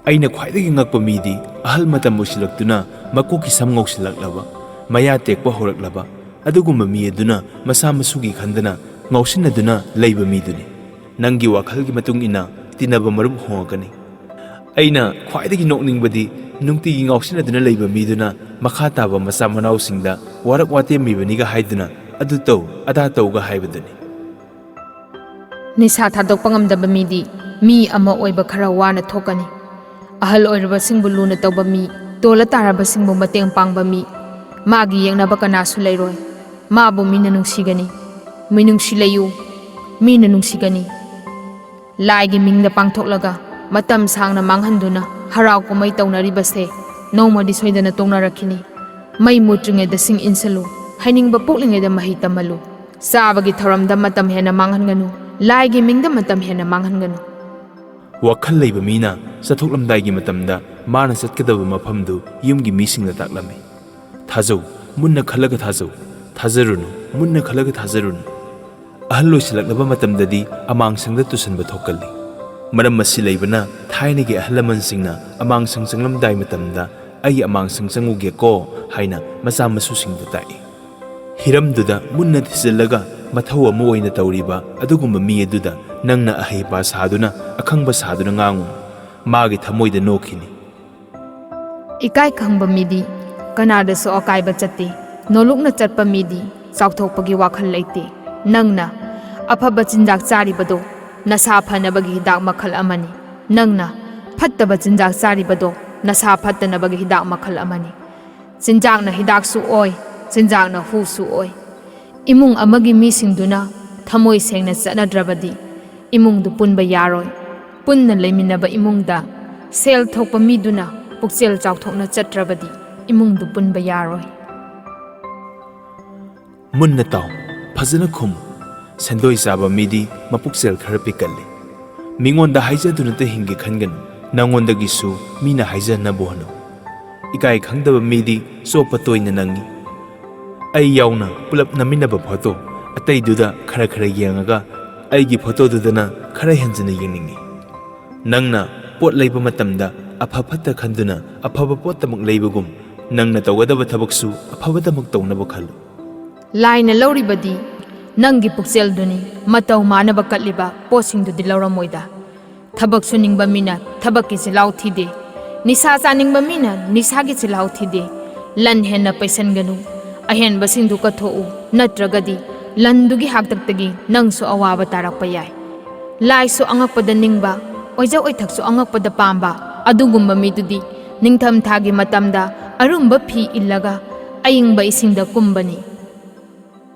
ꯑꯩꯅ ꯈ꯭ꯋꯥꯏꯗꯒꯤ ꯉꯛꯄ ꯃꯤꯗꯤ ꯑꯍꯜ ꯃꯇꯝ ꯑꯣꯏꯁꯤꯜꯂꯛꯇꯨꯅ ꯃꯀꯣꯛꯀꯤ ꯁꯝ ꯉꯧꯁꯤꯜꯂꯛꯂꯕ, ꯃꯌꯥ ꯇꯦꯛꯄ ꯍꯧꯔꯛꯂꯕ, ꯑꯗꯨꯒꯨꯝꯕ ꯃꯤ ꯑꯗꯨꯅ ꯃꯁꯥ ꯃꯁꯨꯒꯤ ꯈꯟꯗꯅ ꯉꯥꯎꯁꯤꯟꯅꯗꯨꯅ ꯂꯩꯕ ꯃꯤꯗꯨꯅꯤ꯫ ꯅꯪꯒꯤ ꯋꯥꯈꯜꯒꯤ ꯃꯇꯨꯡ ꯏꯟꯅ ꯇꯤꯟꯅꯕ ꯃꯔꯨꯞ ꯍꯣꯡꯉꯛꯀꯅꯤ꯫ ꯑꯩꯅ ꯈ꯭ꯋꯥꯏꯗꯒꯤ ꯅꯣꯛꯅꯤꯡꯕꯗꯤ ꯅꯨꯡꯇꯤꯒꯤ ꯉꯥꯎꯁꯤꯟꯅꯗꯨꯅ ꯂꯩꯕ ꯃꯤꯗꯨꯅ ꯃꯈꯥ ꯇꯥꯕ ꯃꯆꯥ ꯃꯅꯥꯎꯁꯤꯡꯗ ꯋꯥꯔꯛ ꯋꯥꯇꯦꯝꯕꯤꯕꯅꯤꯒ ꯍꯥꯏꯗꯨꯅ ꯑꯗꯨ ꯇꯧ, ꯑꯗꯥ ꯇꯧꯒ ꯍꯥꯏꯕꯗꯨꯅꯤ꯫ ꯅꯤꯁꯥ ꯊꯥꯗꯣꯛꯄ ꯉꯝꯗꯕ ꯃꯤꯗꯤ ꯃꯤ ꯑꯃ ꯑꯣꯏꯕ ꯈꯔ ꯋꯥꯅ ꯊꯣꯛꯀꯅꯤ꯫ ꯑꯍꯜ ꯑꯣꯏꯔꯕꯁꯤꯡꯕꯨ ꯂꯨꯅ ꯇꯧꯕ ꯃꯤ, ꯇꯣꯜꯂ ꯇꯥꯔꯕꯁꯤꯡꯕꯨ ꯃꯇꯦꯡ ꯄꯥꯡꯕ ꯃꯤ, ꯃꯥꯒꯤ ꯌꯦꯡꯅꯕ ꯀꯅꯥꯁꯨ ꯂꯩꯔꯣꯏ꯫ ꯃꯥꯕꯨ ꯃꯤꯅ ꯅꯨꯡꯁꯤꯒꯅꯤ꯫ ꯃꯤꯅꯨꯡꯁꯤ ꯂꯩꯌꯨ, ꯃꯤꯅ ꯅꯨꯡꯁꯤꯒꯅꯤ꯫ ꯂꯥꯏꯒꯤ ꯃꯤꯡꯗ ꯄꯥꯡꯊꯣꯛꯂꯒ ꯃꯇꯝ ꯁꯥꯡꯅ ꯃꯥꯡꯍꯟꯗꯨꯅ ꯍꯔꯥꯎ ꯀꯨꯝꯍꯩ ꯇꯧꯅꯔꯤꯕꯁꯦ ꯅꯣꯡꯃꯗꯤ ꯁꯣꯏꯗꯅ ꯇꯣꯛꯅꯔꯛꯈꯤꯅꯤ꯫ ꯃꯩ ꯃꯨꯠꯇ꯭ꯔꯤꯉꯩꯗ ꯁꯤꯡ ꯏꯟꯁꯤꯜꯂꯨ, ꯍꯩꯅꯤꯡꯕ ꯄꯣꯛꯂꯤꯉꯩꯗ ꯃꯍꯩ ꯇꯝꯍꯜꯂꯨ꯫ ꯆꯥꯕꯒꯤ ꯊꯧꯔꯝꯗ ꯃꯇꯝ ꯍꯦꯟꯅ ꯃꯥꯡꯍꯟꯒꯅꯨ, ꯂꯥꯏꯒꯤ ꯃꯤꯡꯗ ꯃꯇꯝ ꯍꯦꯟꯅ ꯃꯥꯡꯍꯟꯒꯅꯨ꯫ ꯋꯥꯈꯜ ꯂꯩꯕ ꯃꯤꯅ ꯆꯠꯊꯣꯛꯂꯝꯗꯥꯏꯒꯤ ꯃꯇꯝꯗ ꯃꯥꯅ ꯆꯠꯀꯗꯕ ꯃꯐꯝꯗꯨ ꯌꯨꯝꯒꯤ ꯃꯤꯁꯤꯡꯗ ꯇꯥꯛꯂꯝꯃꯤ꯫ ꯊꯥꯖꯧ, ꯃꯨꯟꯅ ꯈꯜꯂꯒ ꯊꯥꯖꯧ꯫ ꯊꯥꯖꯔꯨꯅꯨ, ꯃꯨꯟꯅ ꯈꯜꯂꯒ ꯊꯥꯖꯔꯨꯅꯨ꯫ ꯑꯍꯜ ꯑꯣꯏꯁꯤꯜꯂꯛꯂꯕ ꯃꯇꯝꯗꯗꯤ ꯑꯃꯥꯡꯁꯪꯗ ꯇꯨꯁꯟꯕ ꯊꯣꯛꯀꯜꯂꯤ꯫ ꯃꯔꯝ ꯑꯁꯤ ꯂꯩꯕꯅ ꯊꯥꯏꯅꯒꯤ ꯑꯍꯜ ꯂꯃꯟꯁꯤꯡꯅ ꯑꯃꯥꯡꯁꯪ ꯆꯪꯂꯝꯗꯥꯏ ꯃꯇꯝꯗ "ꯑꯩ ꯑꯃꯥꯡꯁꯪ ꯆꯪꯉꯨꯒꯦꯀꯣ" ꯍꯥꯏꯅ ꯃꯆꯥ ꯃꯁꯨꯁꯤꯡꯗ ꯇꯥꯛꯏ꯫ ꯍꯤꯔꯝꯗꯨꯗ ꯃꯨꯟꯅ ꯊꯤꯖꯤꯜꯂꯒ ꯃꯊꯧ ꯑꯃ ꯑꯣꯏꯅ ꯇꯧꯔꯤꯕ ꯑꯗꯨꯒꯨꯝꯕ ꯃꯤ ꯑꯗꯨꯗ ꯅꯪꯅ ꯑꯍꯩꯄꯥ ꯁꯥꯗꯨꯅ, ꯑꯈꯪꯕ ꯁꯥꯗꯨꯅ ꯉꯥꯡꯉꯨ꯫ ꯃꯥꯒꯤ ꯊꯃꯣꯏꯗ ꯅꯣꯛꯈꯤꯅꯤ꯫ ꯏꯀꯥꯏ ꯈꯪꯕ ꯃꯤꯗꯤ ꯀꯅꯥꯗꯁꯨ ꯑꯀꯥꯏꯕ ꯆꯠꯇꯦ꯫ ꯅꯣꯂꯨꯛꯅ ꯆꯠꯄ ꯃꯤꯗꯤ ꯆꯥꯎꯊꯣꯛꯄꯒꯤ ꯋꯥꯈꯜ ꯂꯩꯇꯦ꯫ ꯅꯪꯅ ꯑꯐꯕ ꯆꯤꯟꯖꯥꯛ ꯆꯥꯔꯤꯕꯗꯣ ꯅꯁꯥ ꯐꯅꯕꯒꯤ ꯍꯤꯗꯥꯛ ꯃꯈꯜ ꯑꯃꯅꯤ꯫ ꯅꯪꯅ ꯐꯠꯇꯕ ꯆꯤꯟꯖꯥꯛ ꯆꯥꯔꯤꯕꯗꯣ ꯅꯁꯥ ꯐꯠꯇꯅꯕꯒꯤ ꯍꯤꯗꯥꯛ ꯃꯈꯜ ꯑꯃꯅꯤ꯫ ꯆꯤꯟꯖꯥꯛꯅ ꯍꯤꯗꯥꯛꯁꯨ ꯑꯣꯏ, ꯆꯤꯟꯖꯥꯛꯅ ꯍꯨꯁꯨ ꯑꯣꯏ꯫ ꯏꯃꯨꯡ ꯑꯃꯒꯤ ꯃꯤꯁꯤꯡꯗꯨꯅ ꯊꯃꯣꯏ ꯁꯦꯡꯅ ꯆꯠꯅꯗ꯭ꯔꯕꯗꯤ ꯏꯃꯨꯡꯗꯨ ꯄꯨꯟꯕ ꯌꯥꯔꯣꯏ꯫ ꯄꯨꯟꯅ ꯂꯩꯃꯤꯟꯅꯕ ꯏꯃꯨꯡꯗ ꯁꯦꯜ ꯊꯣꯛꯄ ꯃꯤꯗꯨꯅ ꯄꯨꯛꯆꯦꯜ ꯆꯥꯎꯊꯣꯛꯅ ꯆꯠꯇ꯭ꯔꯕꯗꯤ ꯏꯃꯨꯡꯗꯨ ꯄꯨꯟꯕ ꯌꯥꯔꯣꯏ꯫ ꯃꯨꯟꯅ ꯇꯥꯎ, ꯐꯖꯅ ꯈꯨꯝꯃꯨ꯫ ꯁꯦꯟꯗꯣꯏ ꯆꯥꯕ ꯃꯤꯗꯤ ꯃꯄꯨꯛꯆꯦꯜ ꯈꯔ ꯄꯤꯛꯀꯜꯂꯤ꯫ ꯃꯤꯉꯣꯟꯗ ꯍꯥꯏꯖꯗꯨꯅꯇ ꯍꯤꯡꯒꯦ ꯈꯟꯒꯅꯨ, ꯅꯪꯉꯣꯟꯗꯒꯤꯁꯨ ꯃꯤꯅ ꯍꯥꯏꯖꯅꯕ ꯍꯣꯠꯅꯧ꯫ ꯏꯀꯥꯏ ꯈꯪꯗꯕ ꯃꯤꯗꯤ ꯆꯣꯞꯄ ꯇꯣꯏꯅ ꯅꯪꯉꯤ꯫ ꯑꯩ ꯌꯥꯎꯅ ꯄꯨꯂꯞ ꯅꯝꯃꯤꯟꯅꯕ ꯐꯣꯇꯣ ꯑꯇꯩꯗꯨꯗ ꯈꯔ ꯈꯔ ꯌꯦꯡꯉꯒ ꯑꯩꯒꯤ ꯐꯣꯇꯣꯗꯨꯗꯅ ꯈꯔ ꯍꯦꯟꯖꯤꯟꯅ ꯌꯦꯡꯅꯤꯡꯉꯤ꯫ ꯅꯪꯅ ꯄꯣꯠ ꯂꯩꯕ ꯃꯇꯝꯗ ꯑꯐ ꯐꯠꯇ ꯈꯟꯗꯨꯅ ꯑꯐꯕ ꯄꯣꯠꯇꯃꯛ ꯂꯩꯕꯒꯨꯝ, ꯅꯪꯅ ꯇꯧꯒꯗꯕ ꯊꯕꯛꯁꯨ ꯑꯐꯕꯗꯃꯛ ꯇꯧꯅꯕ ꯈꯜꯂꯨ꯫ ꯂꯥꯏꯅ ꯂꯧꯔꯤꯕꯗꯤ ꯅꯪꯒꯤ ꯄꯨꯛꯆꯦꯜꯗꯨꯅꯤ, ꯃꯇꯧ ꯃꯥꯟꯅꯕ ꯀꯠꯂꯤꯕ ꯄꯣꯠꯁꯤꯡꯗꯨꯗꯤ ꯂꯧꯔꯝꯃꯣꯏꯗ꯫ ꯊꯕꯛ ꯁꯨꯅꯤꯡꯕ ꯃꯤꯅ ꯊꯕꯛꯀꯤ ꯆꯤꯜꯍꯥꯎ ꯊꯤꯗꯦ, ꯅꯤꯁꯥ ꯆꯥꯅꯤꯡꯕ ꯃꯤꯅ ꯅꯤꯁꯥꯒꯤ ꯆꯤꯜꯍꯥꯎ ꯊꯤꯗꯦ꯫ ꯂꯟ ꯍꯦꯟꯅ ꯄꯩꯁꯟꯒꯅꯨ, ꯑꯍꯦꯟꯕꯁꯤꯡꯗꯨ ꯀꯠꯊꯣꯛꯎ, ꯅꯠꯇ꯭ꯔꯒꯗꯤ ꯂꯟꯗꯨꯒꯤ ꯍꯥꯛꯇꯛꯇꯒꯤ ꯅꯪꯁꯨ ꯑꯋꯥꯕ ꯇꯥꯔꯛꯄ ꯌꯥꯏ꯫ ꯂꯥꯏꯁꯨ ꯑꯉꯛꯄꯗ ꯅꯤꯡꯕ, ꯑꯣꯏꯖ ꯑꯣꯏꯊꯛꯁꯨ ꯑꯉꯛꯄꯗ ꯄꯥꯝꯕ ꯑꯗꯨꯒꯨꯝꯕ ꯃꯤꯗꯨꯗꯤ ꯅꯤꯡꯊꯝꯊꯥꯒꯤ ꯃꯇꯝꯗ ꯑꯔꯨꯝꯕ ꯐꯤ ꯏꯜꯂꯒ ꯑꯏꯪꯕ ꯏꯁꯤꯡꯗ ꯀꯨꯝꯕꯅꯤ꯫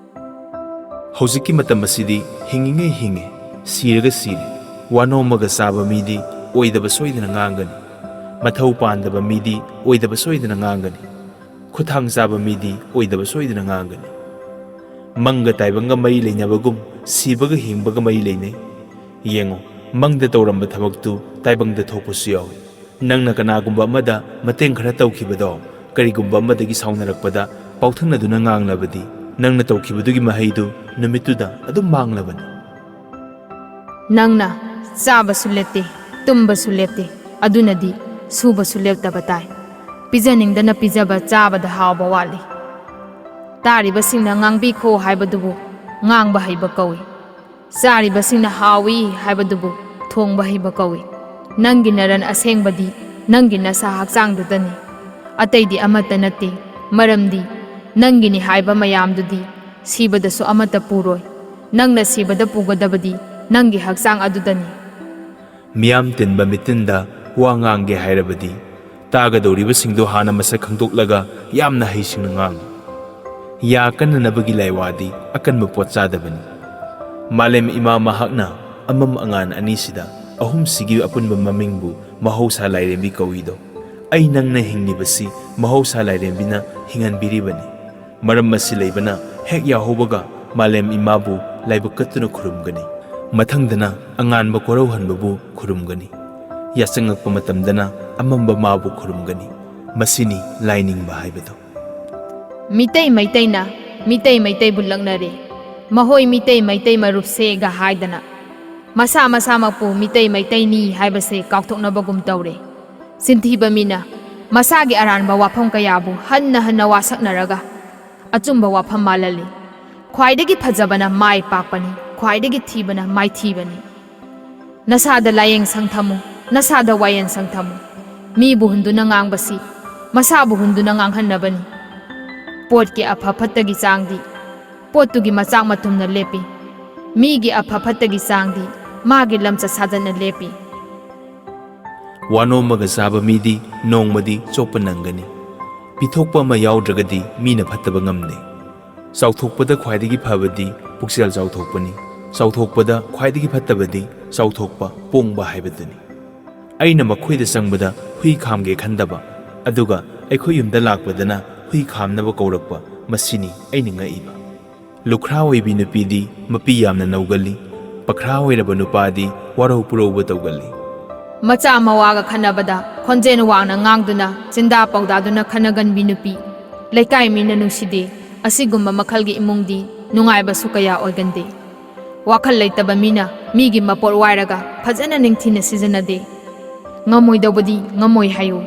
ꯍꯧꯖꯤꯛꯀꯤ ꯃꯇꯝ ꯑꯁꯤꯗꯤ ꯍꯤꯡꯉꯤꯉꯩ ꯍꯤꯡꯉꯤ, ꯁꯤꯔꯒ ꯁꯤꯔꯤ꯫ ꯋꯥꯅꯣꯝꯃꯒ ꯆꯥꯕ ꯃꯤꯗꯤ ꯑꯣꯏꯗꯕ ꯁꯣꯏꯗꯅ ꯉꯥꯡꯒꯅꯤ꯫ ꯃꯊꯧ ꯄꯥꯟꯗꯕ ꯃꯤꯗꯤ ꯑꯣꯏꯗꯕ ꯁꯣꯏꯗꯅ ꯉꯥꯡꯒꯅꯤ꯫ ꯈꯨꯠꯊꯥꯡ ꯆꯥꯕ ꯃꯤꯗꯤ ꯑꯣꯏꯗꯕ ꯁꯣꯏꯗꯅ ꯉꯥꯡꯒꯅꯤ꯫ ꯃꯪꯒ ꯇꯥꯏꯕꯪꯒ ꯃꯔꯤ ꯂꯩꯅꯕꯒꯨꯝ ꯁꯤꯕꯒ ꯍꯤꯡꯕꯒ ꯃꯔꯤ ꯂꯩꯅꯩ꯫ ꯌꯦꯡꯉꯨ, ꯃꯪꯗ ꯇꯧꯔꯝꯕ ꯊꯕꯛꯇꯨ ꯇꯥꯏꯕꯪꯗ ꯊꯣꯛꯄꯁꯨ ꯌꯥꯎꯏ꯫ ꯅꯪꯅ ꯀꯅꯥꯒꯨꯝꯕ ꯑꯃꯗ ꯃꯇꯦꯡ ꯈꯔ ꯇꯧꯈꯤꯕꯗꯣ ꯀꯔꯤꯒꯨꯝꯕ ꯑꯃꯗꯒꯤ ꯁꯥꯎꯅꯔꯛꯄꯗ ꯄꯥꯎꯊꯛꯅꯗꯨꯅ ꯉꯥꯡꯂꯕꯗꯤ ꯅꯪꯅ ꯇꯧꯈꯤꯕꯗꯨꯒꯤ ꯃꯍꯩꯗꯨ ꯅꯨꯃꯤꯠꯇꯨꯗ ꯑꯗꯨꯝ ꯃꯥꯡꯂꯕꯅꯤ꯫ ꯅꯪꯅ ꯆꯥꯕꯁꯨ ꯂꯦꯞꯇꯦ, ꯇꯨꯝꯕꯁꯨ ꯂꯦꯞꯇꯦ, ꯑꯗꯨꯅꯗꯤ ꯁꯨꯕꯁꯨ ꯂꯦꯞꯇꯕ ꯇꯥꯏ꯫ ꯄꯤꯖꯅꯤꯡꯗꯅ ꯄꯤꯖꯕ ꯆꯥꯕꯗ ꯍꯥꯎꯕ ꯋꯥꯠꯂꯤ꯫ ꯇꯥꯔꯤꯕꯁꯤꯡꯅ ꯉꯥꯡꯕꯤꯈꯣ ꯍꯥꯏꯕꯗꯨꯕꯨ ꯉꯥꯡꯕ ꯍꯩꯕ ꯀꯧꯏ꯫ ꯆꯥꯔꯤꯕꯁꯤꯡꯅ ꯍꯥꯎꯏ ꯍꯥꯏꯕꯗꯨꯕꯨ ꯊꯣꯡꯕ ꯍꯩꯕ ꯀꯧꯏ꯫ ꯅꯪꯒꯤ ꯅꯔꯟ ꯑꯁꯦꯡꯕꯗꯤ ꯅꯪꯒꯤ ꯅꯁꯥ ꯍꯛꯆꯥꯡꯗꯨꯗꯅꯤ, ꯑꯇꯩꯗꯤ ꯑꯃꯠꯇ ꯅꯠꯇꯦ꯫ ꯃꯔꯝꯗꯤ ꯅꯪꯒꯤꯅꯤ ꯍꯥꯏꯕ ꯃꯌꯥꯝꯗꯨꯗꯤ ꯁꯤꯕꯗꯁꯨ ꯑꯃꯠꯇ ꯄꯨꯔꯣꯏ꯫ ꯅꯪꯅ ꯁꯤꯕꯗ ꯄꯨꯒꯗꯕꯗꯤ ꯅꯪꯒꯤ ꯍꯛꯆꯥꯡ ꯑꯗꯨꯗꯅꯤ꯫ ꯃꯤꯌꯥꯝ ꯇꯤꯟꯕ ꯃꯤꯇꯤꯟꯗ ꯋꯥ ꯉꯥꯡꯒꯦ ꯍꯥꯏꯔꯕꯗꯤ ꯇꯥꯒꯗꯧꯔꯤꯕꯁꯤꯡꯗꯨ ꯍꯥꯟꯅ ꯃꯁꯛ ꯈꯪꯗꯣꯛꯂꯒ ꯌꯥꯝꯅ ꯍꯩꯁꯤꯡꯅ ꯉꯥꯡꯉꯨ꯫ ꯌꯥ ꯀꯟꯅꯅꯕꯒꯤ ꯂꯥꯏꯋꯥꯗꯤ ꯑꯀꯟꯕ ꯄꯣꯠ ꯆꯥꯗꯕꯅꯤ꯫ ꯃꯥꯂꯦꯝ ꯏꯃꯥ ꯃꯍꯥꯛꯅ ꯑꯃꯝ ꯑꯉꯥꯟ ꯑꯅꯤꯁꯤꯗ ꯑꯍꯨꯝꯁꯤꯒꯤ ꯑꯄꯨꯟꯕ ꯃꯃꯤꯡꯕꯨ ꯃꯍꯧꯁꯥ ꯂꯥꯏꯔꯦꯝꯕꯤ ꯀꯧꯏꯗꯣ꯫ ꯑꯩ ꯅꯪꯅ ꯍꯤꯡꯂꯤꯕꯁꯤ ꯃꯍꯧꯁꯥ ꯂꯥꯏꯔꯦꯝꯕꯤꯅ ꯍꯤꯡꯍꯟꯕꯤꯔꯤꯕꯅꯤ꯫ ꯃꯔꯝ ꯑꯁꯤ ꯂꯩꯕꯅ ꯍꯦꯛ ꯌꯥꯍꯧꯕꯒ ꯃꯥꯂꯦꯝ ꯏꯃꯥꯕꯨ ꯂꯥꯏꯕꯛ ꯀꯠꯇꯨꯅ ꯈꯨꯔꯨꯝꯒꯅꯤ꯫ ꯃꯊꯪꯗꯅ ꯑꯉꯥꯟꯕ ꯀꯣꯔꯧꯍꯟꯕꯕꯨ ꯈꯨꯔꯨꯝꯒꯅꯤ꯫ ꯌꯥꯆꯪꯉꯛꯄ ꯃꯇꯝꯗꯅ ꯑꯃꯝꯕ ꯃꯥꯕꯨ ꯈꯨꯔꯨꯝꯒꯅꯤ꯫ ꯃꯁꯤꯅꯤ ꯂꯥꯏꯅꯤꯡꯕ ꯍꯥꯏꯕꯗꯨ꯫ ꯃꯤꯇꯩ ꯃꯩꯇꯩꯅ ꯃꯤꯇꯩ ꯃꯩꯇꯩꯕꯨ ꯂꯛꯅꯔꯦ꯫ ꯃꯍꯣꯏ ꯃꯤꯇꯩ ꯃꯩꯇꯩ ꯃꯔꯨꯞꯁꯦꯒ ꯍꯥꯏꯗꯅ ꯃꯁꯥ ꯃꯁꯥꯃꯛꯄꯨ ꯃꯤꯇꯩ ꯃꯩꯇꯩꯅꯤ ꯍꯥꯏꯕꯁꯦ ꯀꯥꯎꯊꯣꯛꯅꯕꯒꯨꯝ ꯇꯧꯔꯦ꯫ ꯆꯤꯟꯊꯤꯕ ꯃꯤꯅ ꯃꯁꯥꯒꯤ ꯑꯔꯥꯟꯕ ꯋꯥꯐꯝ ꯀꯌꯥꯕꯨ ꯍꯟꯅ ꯍꯟꯅ ꯋꯥꯁꯛꯅꯔꯒ ꯑꯆꯨꯝꯕ ꯋꯥꯐꯝ ꯃꯥꯜꯍꯜꯂꯤ꯫ ꯈ꯭ꯋꯥꯏꯗꯒꯤ ꯐꯖꯕꯅ ꯃꯥꯏ ꯄꯥꯛꯄꯅꯤ, ꯈ꯭ꯋꯥꯏꯗꯒꯤ ꯊꯤꯕꯅ ꯃꯥꯏꯊꯤꯕꯅꯤ꯫ ꯅꯁꯥꯗ ꯂꯥꯏꯌꯦꯡ ꯁꯪ ꯊꯝꯃꯨ, ꯅꯁꯥꯗ ꯋꯥꯌꯦꯜ ꯁꯪ ꯊꯝꯃꯨ꯫ ꯃꯤꯕꯨ ꯍꯨꯟꯗꯨꯅ ꯉꯥꯡꯕꯁꯤ ꯃꯁꯥꯕꯨ ꯍꯨꯟꯗꯨꯅ ꯉꯥꯡꯍꯟꯅꯕꯅꯤ꯫ ꯄꯣꯠꯀꯤ ꯑꯐ ꯐꯠꯇꯒꯤ ꯆꯥꯡꯗꯤ ꯄꯣꯠꯇꯨꯒꯤ ꯃꯆꯥꯛ ꯃꯊꯨꯝꯅ ꯂꯦꯞꯄꯤ꯫ ꯃꯤꯒꯤ ꯑꯐ ꯐꯠꯇꯒꯤ ꯆꯥꯡꯗꯤ ꯃꯥꯒꯤ ꯂꯝꯆꯠ ꯁꯥꯖꯠꯅ ꯂꯦꯞꯄꯤ꯫ ꯋꯥꯅꯣꯝꯃꯒ ꯆꯥꯕ ꯃꯤꯗꯤ ꯅꯣꯡꯃꯗꯤ ꯆꯣꯞꯄ ꯅꯪꯒꯅꯤ꯫ ꯄꯤꯊꯣꯛꯄ ꯑꯃ ꯌꯥꯎꯗ꯭ꯔꯒꯗꯤ ꯃꯤꯅ ꯐꯠꯇꯕ ꯉꯝꯗꯦ꯫ ꯆꯥꯎꯊꯣꯛꯄꯗ ꯈ꯭ꯋꯥꯏꯗꯒꯤ ꯐꯕꯗꯤ ꯄꯨꯛꯆꯦꯜ ꯆꯥꯎꯊꯣꯛꯄꯅꯤ꯫ ꯆꯥꯎꯊꯣꯛꯄꯗ ꯈ꯭ꯋꯥꯏꯗꯒꯤ ꯐꯠꯇꯕꯗꯤ ꯆꯥꯎꯊꯣꯛꯄ ꯄꯣꯡꯕ ꯍꯥꯏꯕꯗꯨꯅꯤ꯫ ꯑꯩꯅ ꯃꯈꯣꯏꯗ ꯆꯪꯕꯗ ꯍꯨꯏ ꯈꯥꯝꯒꯦ ꯈꯟꯗꯕ, ꯑꯗꯨꯒ ꯑꯩꯈꯣꯏ ꯌꯨꯝꯗ ꯂꯥꯛꯄꯗꯅ ꯍꯨꯏ ꯈꯥꯝꯅꯕ ꯀꯧꯔꯛꯄ, ꯃꯁꯤꯅꯤ ꯑꯩꯅ ꯉꯛꯏꯕ꯫ ꯂꯨꯈ꯭ꯔꯥ ꯑꯣꯏꯕꯤ ꯅꯨꯄꯤꯗꯤ ꯃꯄꯤ ꯌꯥꯝꯅ ꯅꯧꯒꯜꯂꯤ, ꯄꯈ꯭ꯔꯥ ꯑꯣꯏꯔꯕ ꯅꯨꯄꯥꯗꯤ ꯋꯥꯔꯧ ꯄꯨꯔꯧꯕ ꯇꯧꯒꯜꯂꯤ꯫ ꯃꯆꯥ ꯃꯋꯥꯒ ꯈꯟꯅꯕꯗ ꯈꯣꯟꯖꯦꯜ ꯋꯥꯡꯅ ꯉꯥꯡꯗꯨꯅ ꯆꯤꯟꯗꯥ ꯄꯥꯎꯗꯥꯗꯨꯅ ꯈꯟꯅꯒꯟꯕꯤ ꯅꯨꯄꯤ, ꯂꯩꯀꯥꯏ ꯃꯤꯅ ꯅꯨꯡꯁꯤꯗꯦ꯫ ꯑꯁꯤꯒꯨꯝꯕ ꯃꯈꯜꯒꯤ ꯏꯃꯨꯡꯗꯤ ꯅꯨꯡꯉꯥꯏꯕꯁꯨ ꯀꯌꯥ ꯑꯣꯏꯒꯟꯗꯦ꯫ ꯋꯥꯈꯜ ꯂꯩꯇꯕ ꯃꯤꯅ ꯃꯤꯒꯤ ꯃꯄꯣꯠ ꯋꯥꯏꯔꯒ ꯐꯖꯅ ꯅꯤꯡꯊꯤꯅ ꯁꯤꯖꯤꯟꯅꯗꯦ꯫ ꯉꯝꯃꯣꯏꯗꯧꯕꯗꯤ ꯉꯝꯃꯣꯏ ꯍꯥꯏꯌꯨ꯫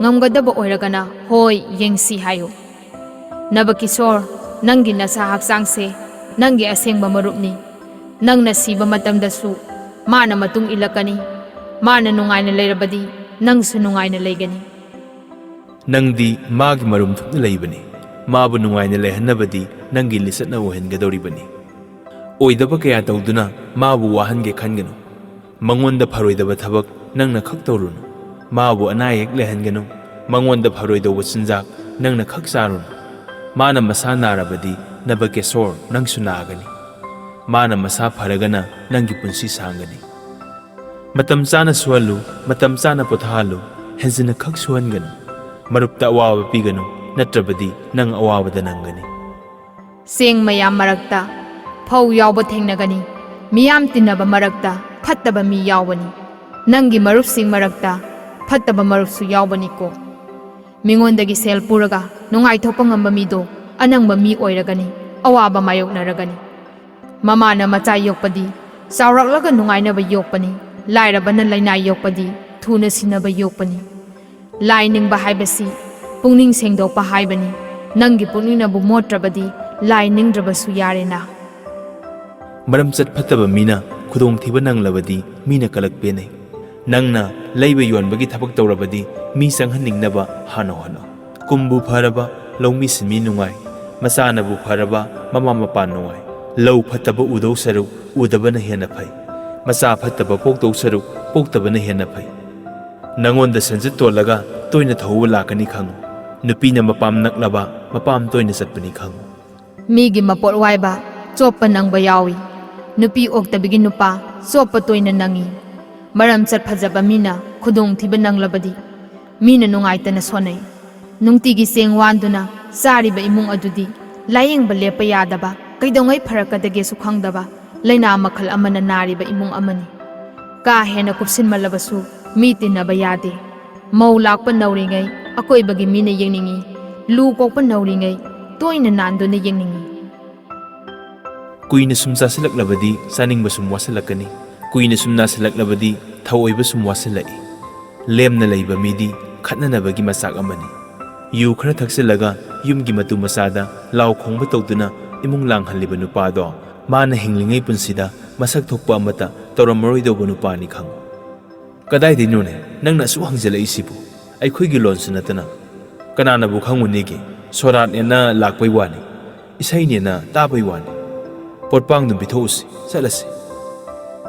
ꯉꯝꯒꯗꯕ ꯑꯣꯏꯔꯒꯅ "ꯍꯣꯏ, ꯌꯦꯡꯁꯤ" ꯍꯥꯏꯌꯨ꯫ ꯅꯕꯀꯤꯁꯣꯔ, ꯅꯪꯒꯤ ꯅꯁꯥ ꯍꯛꯆꯥꯡꯁꯦ ꯅꯪꯒꯤ ꯑꯁꯦꯡꯕ ꯃꯔꯨꯞꯅꯤ꯫ ꯅꯪꯅ ꯁꯤꯕ ꯃꯇꯝꯗꯁꯨ ꯃꯥꯅ ꯃꯇꯨꯡ ꯏꯜꯂꯛꯀꯅꯤ꯫ ꯃꯥꯅ ꯅꯨꯡꯉꯥꯏꯅ ꯂꯩꯔꯕꯗꯤ ꯅꯪꯁꯨ ꯅꯨꯡꯉꯥꯏꯅ ꯂꯩꯒꯅꯤ꯫ ꯅꯪꯗꯤ ꯃꯥꯒꯤ ꯃꯔꯨꯝ ꯊꯨꯞꯅ ꯂꯩꯕꯅꯤ꯫ ꯃꯥꯕꯨ ꯅꯨꯡꯉꯥꯏꯅ ꯂꯩꯍꯟꯅꯕꯗꯤ ꯅꯪꯒꯤ ꯂꯤꯆꯠꯅ ꯑꯣꯏꯍꯟꯒꯗꯧꯔꯤꯕꯅꯤ꯫ ꯑꯣꯏꯗꯕ ꯀꯌꯥ ꯇꯧꯗꯨꯅ ꯃꯥꯕꯨ ꯋꯥꯍꯟꯒꯦ ꯈꯟꯒꯅꯨ꯫ ꯃꯉꯣꯟꯗ ꯐꯔꯣꯏꯗꯕ ꯊꯕꯛ ꯅꯪꯅ ꯈꯛ ꯇꯧꯔꯨꯅꯨ꯫ ꯃꯥꯕꯨ ꯑꯅꯥ ꯑꯌꯦꯛ ꯂꯩꯍꯟꯒꯅꯨ꯫ ꯃꯉꯣꯟꯗ ꯐꯔꯣꯏꯗꯧꯕ ꯆꯤꯟꯖꯥꯛ ꯅꯪꯅ ꯈꯛ ꯆꯥꯔꯨꯅꯨ꯫ ꯃꯥꯅ ꯃꯁꯥ ꯅꯥꯔꯕꯗꯤ ꯅꯕꯀꯦꯁꯣꯔ ꯅꯪꯁꯨ ꯅꯥꯒꯅꯤ꯫ ꯃꯥꯅ ꯃꯁꯥ ꯐꯔꯒꯅ ꯅꯪꯒꯤ ꯄꯨꯟꯁꯤ ꯁꯥꯡꯒꯅꯤ꯫ ꯃꯇꯝ ꯆꯥꯅ ꯁꯨꯍꯜꯂꯨ, ꯃꯇꯝ ꯆꯥꯅ ꯄꯣꯊꯥꯍꯜꯂꯨ꯫ ꯍꯦꯟꯖꯤꯟꯅ ꯈꯛ ꯁꯨꯍꯟꯒꯅꯨ꯫ ꯃꯔꯨꯞꯇ ꯑꯋꯥꯕ ꯄꯤꯒꯅꯨ, ꯅꯠꯇ꯭ꯔꯕꯗꯤ ꯅꯪ ꯑꯋꯥꯕꯗ ꯅꯪꯒꯅꯤ꯫ ꯆꯦꯡ ꯃꯌꯥꯝ ꯃꯔꯛꯇ ꯐꯧ ꯌꯥꯎꯕ ꯊꯦꯡꯅꯒꯅꯤ꯫ ꯃꯤꯌꯥꯝ ꯇꯤꯟꯅꯕ ꯃꯔꯛꯇ ꯐꯠꯇꯕ ꯃꯤ ꯌꯥꯎꯕꯅꯤ꯫ ꯅꯪꯒꯤ ꯃꯔꯨꯞꯁꯤꯡ ꯃꯔꯛꯇ ꯐꯠꯇꯕ ꯃꯔꯨꯞꯁꯨ ꯌꯥꯎꯕꯅꯤꯀꯣ꯫ ꯃꯤꯉꯣꯟꯗꯒꯤ ꯁꯦꯜ ꯄꯨꯔꯒ ꯅꯨꯡꯉꯥꯏꯊꯣꯛꯄ ꯉꯝꯕ ꯃꯤꯗꯣ ꯑꯅꯪꯕ ꯃꯤ ꯑꯣꯏꯔꯒꯅꯤ, ꯑꯋꯥꯕ ꯃꯥꯌꯣꯛꯅꯔꯒꯅꯤ꯫ ꯃꯃꯥꯅ ꯃꯆꯥ ꯌꯣꯛꯄꯗꯤ ꯆꯥꯎꯔꯛꯂꯒ ꯅꯨꯡꯉꯥꯏꯅꯕ ꯌꯣꯛꯄꯅꯤ꯫ ꯂꯥꯏꯔꯕꯅ ꯂꯩꯅꯥ ꯌꯣꯛꯄꯗꯤ ꯊꯨꯅ ꯁꯤꯅꯕ ꯌꯣꯛꯄꯅꯤ꯫ ꯂꯥꯏ ꯅꯤꯡꯕ ꯍꯥꯏꯕꯁꯤ ꯄꯨꯛꯅꯤꯡ ꯁꯦꯡꯗꯣꯛꯄ ꯍꯥꯏꯕꯅꯤ꯫ ꯅꯪꯒꯤ ꯄꯨꯛꯅꯤꯡꯅꯕꯨ ꯃꯣꯠꯇ꯭ꯔꯕꯗꯤ ꯂꯥꯏ ꯅꯤꯡꯗ꯭ꯔꯕꯁꯨ ꯌꯥꯔꯦꯅ꯫ ꯃꯔꯝꯆꯠ ꯐꯠꯇꯕ ꯃꯤꯅ ꯈꯨꯗꯣꯡꯊꯤꯕ ꯅꯪꯂꯕꯗꯤ ꯃꯤꯅ ꯀꯂꯛ ꯄꯦꯟꯅꯩ꯫ ꯅꯪꯅ ꯂꯩꯕ ꯌꯣꯟꯕꯒꯤ ꯊꯕꯛ ꯇꯧꯔꯕꯗꯤ ꯃꯤ ꯆꯪꯍꯟꯅꯤꯡꯅꯕ ꯍꯥꯟꯅ ꯍꯣꯠꯅꯧ꯫ ꯀꯨꯝꯕꯨ ꯐꯔꯕ ꯂꯧꯃꯤ ꯁꯤꯟꯃꯤ ꯅꯨꯡꯉꯥꯏ, ꯃꯆꯥꯅꯕꯨ ꯐꯔꯕ ꯃꯃꯥ ꯃꯄꯥ ꯅꯨꯡꯉꯥꯏ꯫ ꯂꯧ ꯐꯠꯇꯕ ꯎꯗꯧ ꯁꯔꯨꯛ ꯎꯗꯕꯅ ꯍꯦꯟꯅ ꯐꯩ꯫ ꯃꯆꯥ ꯐꯠꯇꯕ ꯄꯣꯛꯇꯧ ꯁꯔꯨꯛ ꯄꯣꯛꯇꯕꯅ ꯍꯦꯟꯅ ꯐꯩ꯫ ꯅꯉꯣꯟꯗ ꯁꯦꯟꯖꯤꯠ ꯇꯣꯜꯂꯒ ꯇꯣꯏꯅ ꯊꯧꯕ ꯂꯥꯛꯀꯅꯤ ꯈꯪꯉꯨ꯫ ꯅꯨꯄꯤꯅ ꯃꯄꯥꯝ ꯅꯛꯂꯕ ꯃꯄꯥꯝ ꯇꯣꯏꯅ ꯆꯠꯄꯅꯤ ꯈꯪꯉꯨ꯫ ꯃꯤꯒꯤ ꯃꯄꯣꯠ ꯋꯥꯏꯕ ꯆꯣꯞꯄ ꯅꯪꯕ ꯌꯥꯎꯏ꯫ ꯅꯨꯄꯤ ꯑꯣꯛꯇꯕꯤꯒꯤ ꯅꯨꯄꯥ ꯆꯣꯞꯄ ꯇꯣꯏꯅ ꯅꯪꯏ꯫ ꯃꯔꯝꯆꯠ ꯐꯖꯕ ꯃꯤꯅ ꯈꯨꯗꯣꯡꯊꯤꯕ ꯅꯪꯂꯕꯗꯤ ꯃꯤꯅ ꯅꯨꯡꯉꯥꯏꯇꯅ ꯁꯣꯟꯅꯩ꯫ ꯅꯨꯡꯇꯤꯒꯤ ꯆꯦꯡ ꯋꯥꯟꯗꯨꯅ ꯆꯥꯔꯤꯕ ꯏꯃꯨꯡ ꯑꯗꯨꯗꯤ ꯂꯥꯌꯦꯡꯕ ꯂꯦꯞꯄ ꯌꯥꯗꯕ, ꯀꯩꯗꯧꯉꯩ ꯐꯔꯛꯀꯗꯒꯦꯁꯨ ꯈꯪꯗꯕ ꯂꯥꯏꯅꯥ ꯃꯈꯜ ꯑꯃꯅ ꯅꯥꯔꯤꯕ ꯏꯃꯨꯡ ꯑꯃꯅꯤ꯫ ꯀꯥ ꯍꯦꯟꯅ ꯀꯨꯞꯁꯤꯟꯃꯜꯂꯕꯁꯨ ꯃꯤ ꯇꯤꯟꯅꯕ ꯌꯥꯗꯦ꯫ ꯃꯧ ꯂꯥꯛꯄ ꯅꯧꯔꯤꯉꯩ ꯑꯀꯣꯏꯕꯒꯤ ꯃꯤꯅ ꯌꯦꯡꯅꯤꯡꯏ꯫ ꯂꯨ ꯀꯣꯛꯄ ꯅꯧꯔꯤꯉꯩ ꯇꯣꯏꯅ ꯅꯥꯟꯗꯨꯅ ꯌꯦꯡꯅꯤꯡꯏ꯫ ꯀꯨꯏꯅ ꯁꯨꯝ ꯆꯥꯁꯤꯜꯂꯛꯂꯕꯗꯤ ꯆꯥꯅꯤꯡꯕ ꯁꯨꯝ ꯋꯥꯁꯤꯜꯂꯛꯀꯅꯤ꯫ ꯀꯨꯏꯅ ꯁꯨꯝ ꯅꯥꯁꯤꯜꯂꯛꯂꯕꯗꯤ ꯊꯧꯑꯣꯏꯕ ꯁꯨꯝ ꯋꯥꯁꯤꯜꯂꯛꯏ꯫ ꯂꯦꯝꯅ ꯂꯩꯕ ꯃꯤꯗꯤ ꯈꯠꯅꯅꯕꯒꯤ ꯃꯆꯥꯛ ꯑꯃꯅꯤ꯫ ꯌꯨ ꯈꯔ ꯊꯛꯆꯤꯜꯂꯒ ꯌꯨꯝꯒꯤ ꯃꯇꯨ ꯃꯆꯥꯗ ꯂꯥꯎ ꯈꯣꯡꯕ ꯇꯧꯗꯨꯅ ꯏꯃꯨꯡ ꯂꯥꯡꯍꯜꯂꯤꯕ ꯅꯨꯄꯥꯗꯣ ꯃꯥꯅ ꯍꯤꯡꯂꯤꯉꯩ ꯄꯨꯟꯁꯤꯗ ꯃꯁꯛ ꯊꯣꯛꯄ ꯑꯃꯠꯇ ꯇꯧꯔꯝꯃꯔꯣꯏꯗꯧꯕ ꯅꯨꯄꯥꯅꯤ ꯈꯪꯉꯨ꯫ ꯀꯗꯥꯏꯗꯩꯅꯣꯅꯦ ꯅꯪꯅ ꯑꯁꯨꯛ ꯍꯪꯖꯤꯜꯂꯛꯏꯁꯤꯕꯨ? ꯑꯩꯈꯣꯏꯒꯤ ꯂꯣꯟꯁꯨ ꯅꯠꯇꯅ꯫ ꯀꯅꯥꯅꯕꯨ ꯈꯪꯉꯨꯅꯤꯒꯦ? ꯁꯣꯔꯥꯠꯅꯦꯅ ꯂꯥꯛꯄꯩ ꯋꯥꯅꯤ, ꯏꯁꯩꯅꯦꯅ ꯇꯥꯕꯩ ꯋꯥꯅꯤ꯫ ꯄꯣꯠꯄꯥꯡꯗꯨꯝ ꯄꯤꯊꯣꯛꯎꯁꯤ, ꯆꯠꯂꯁꯤ꯫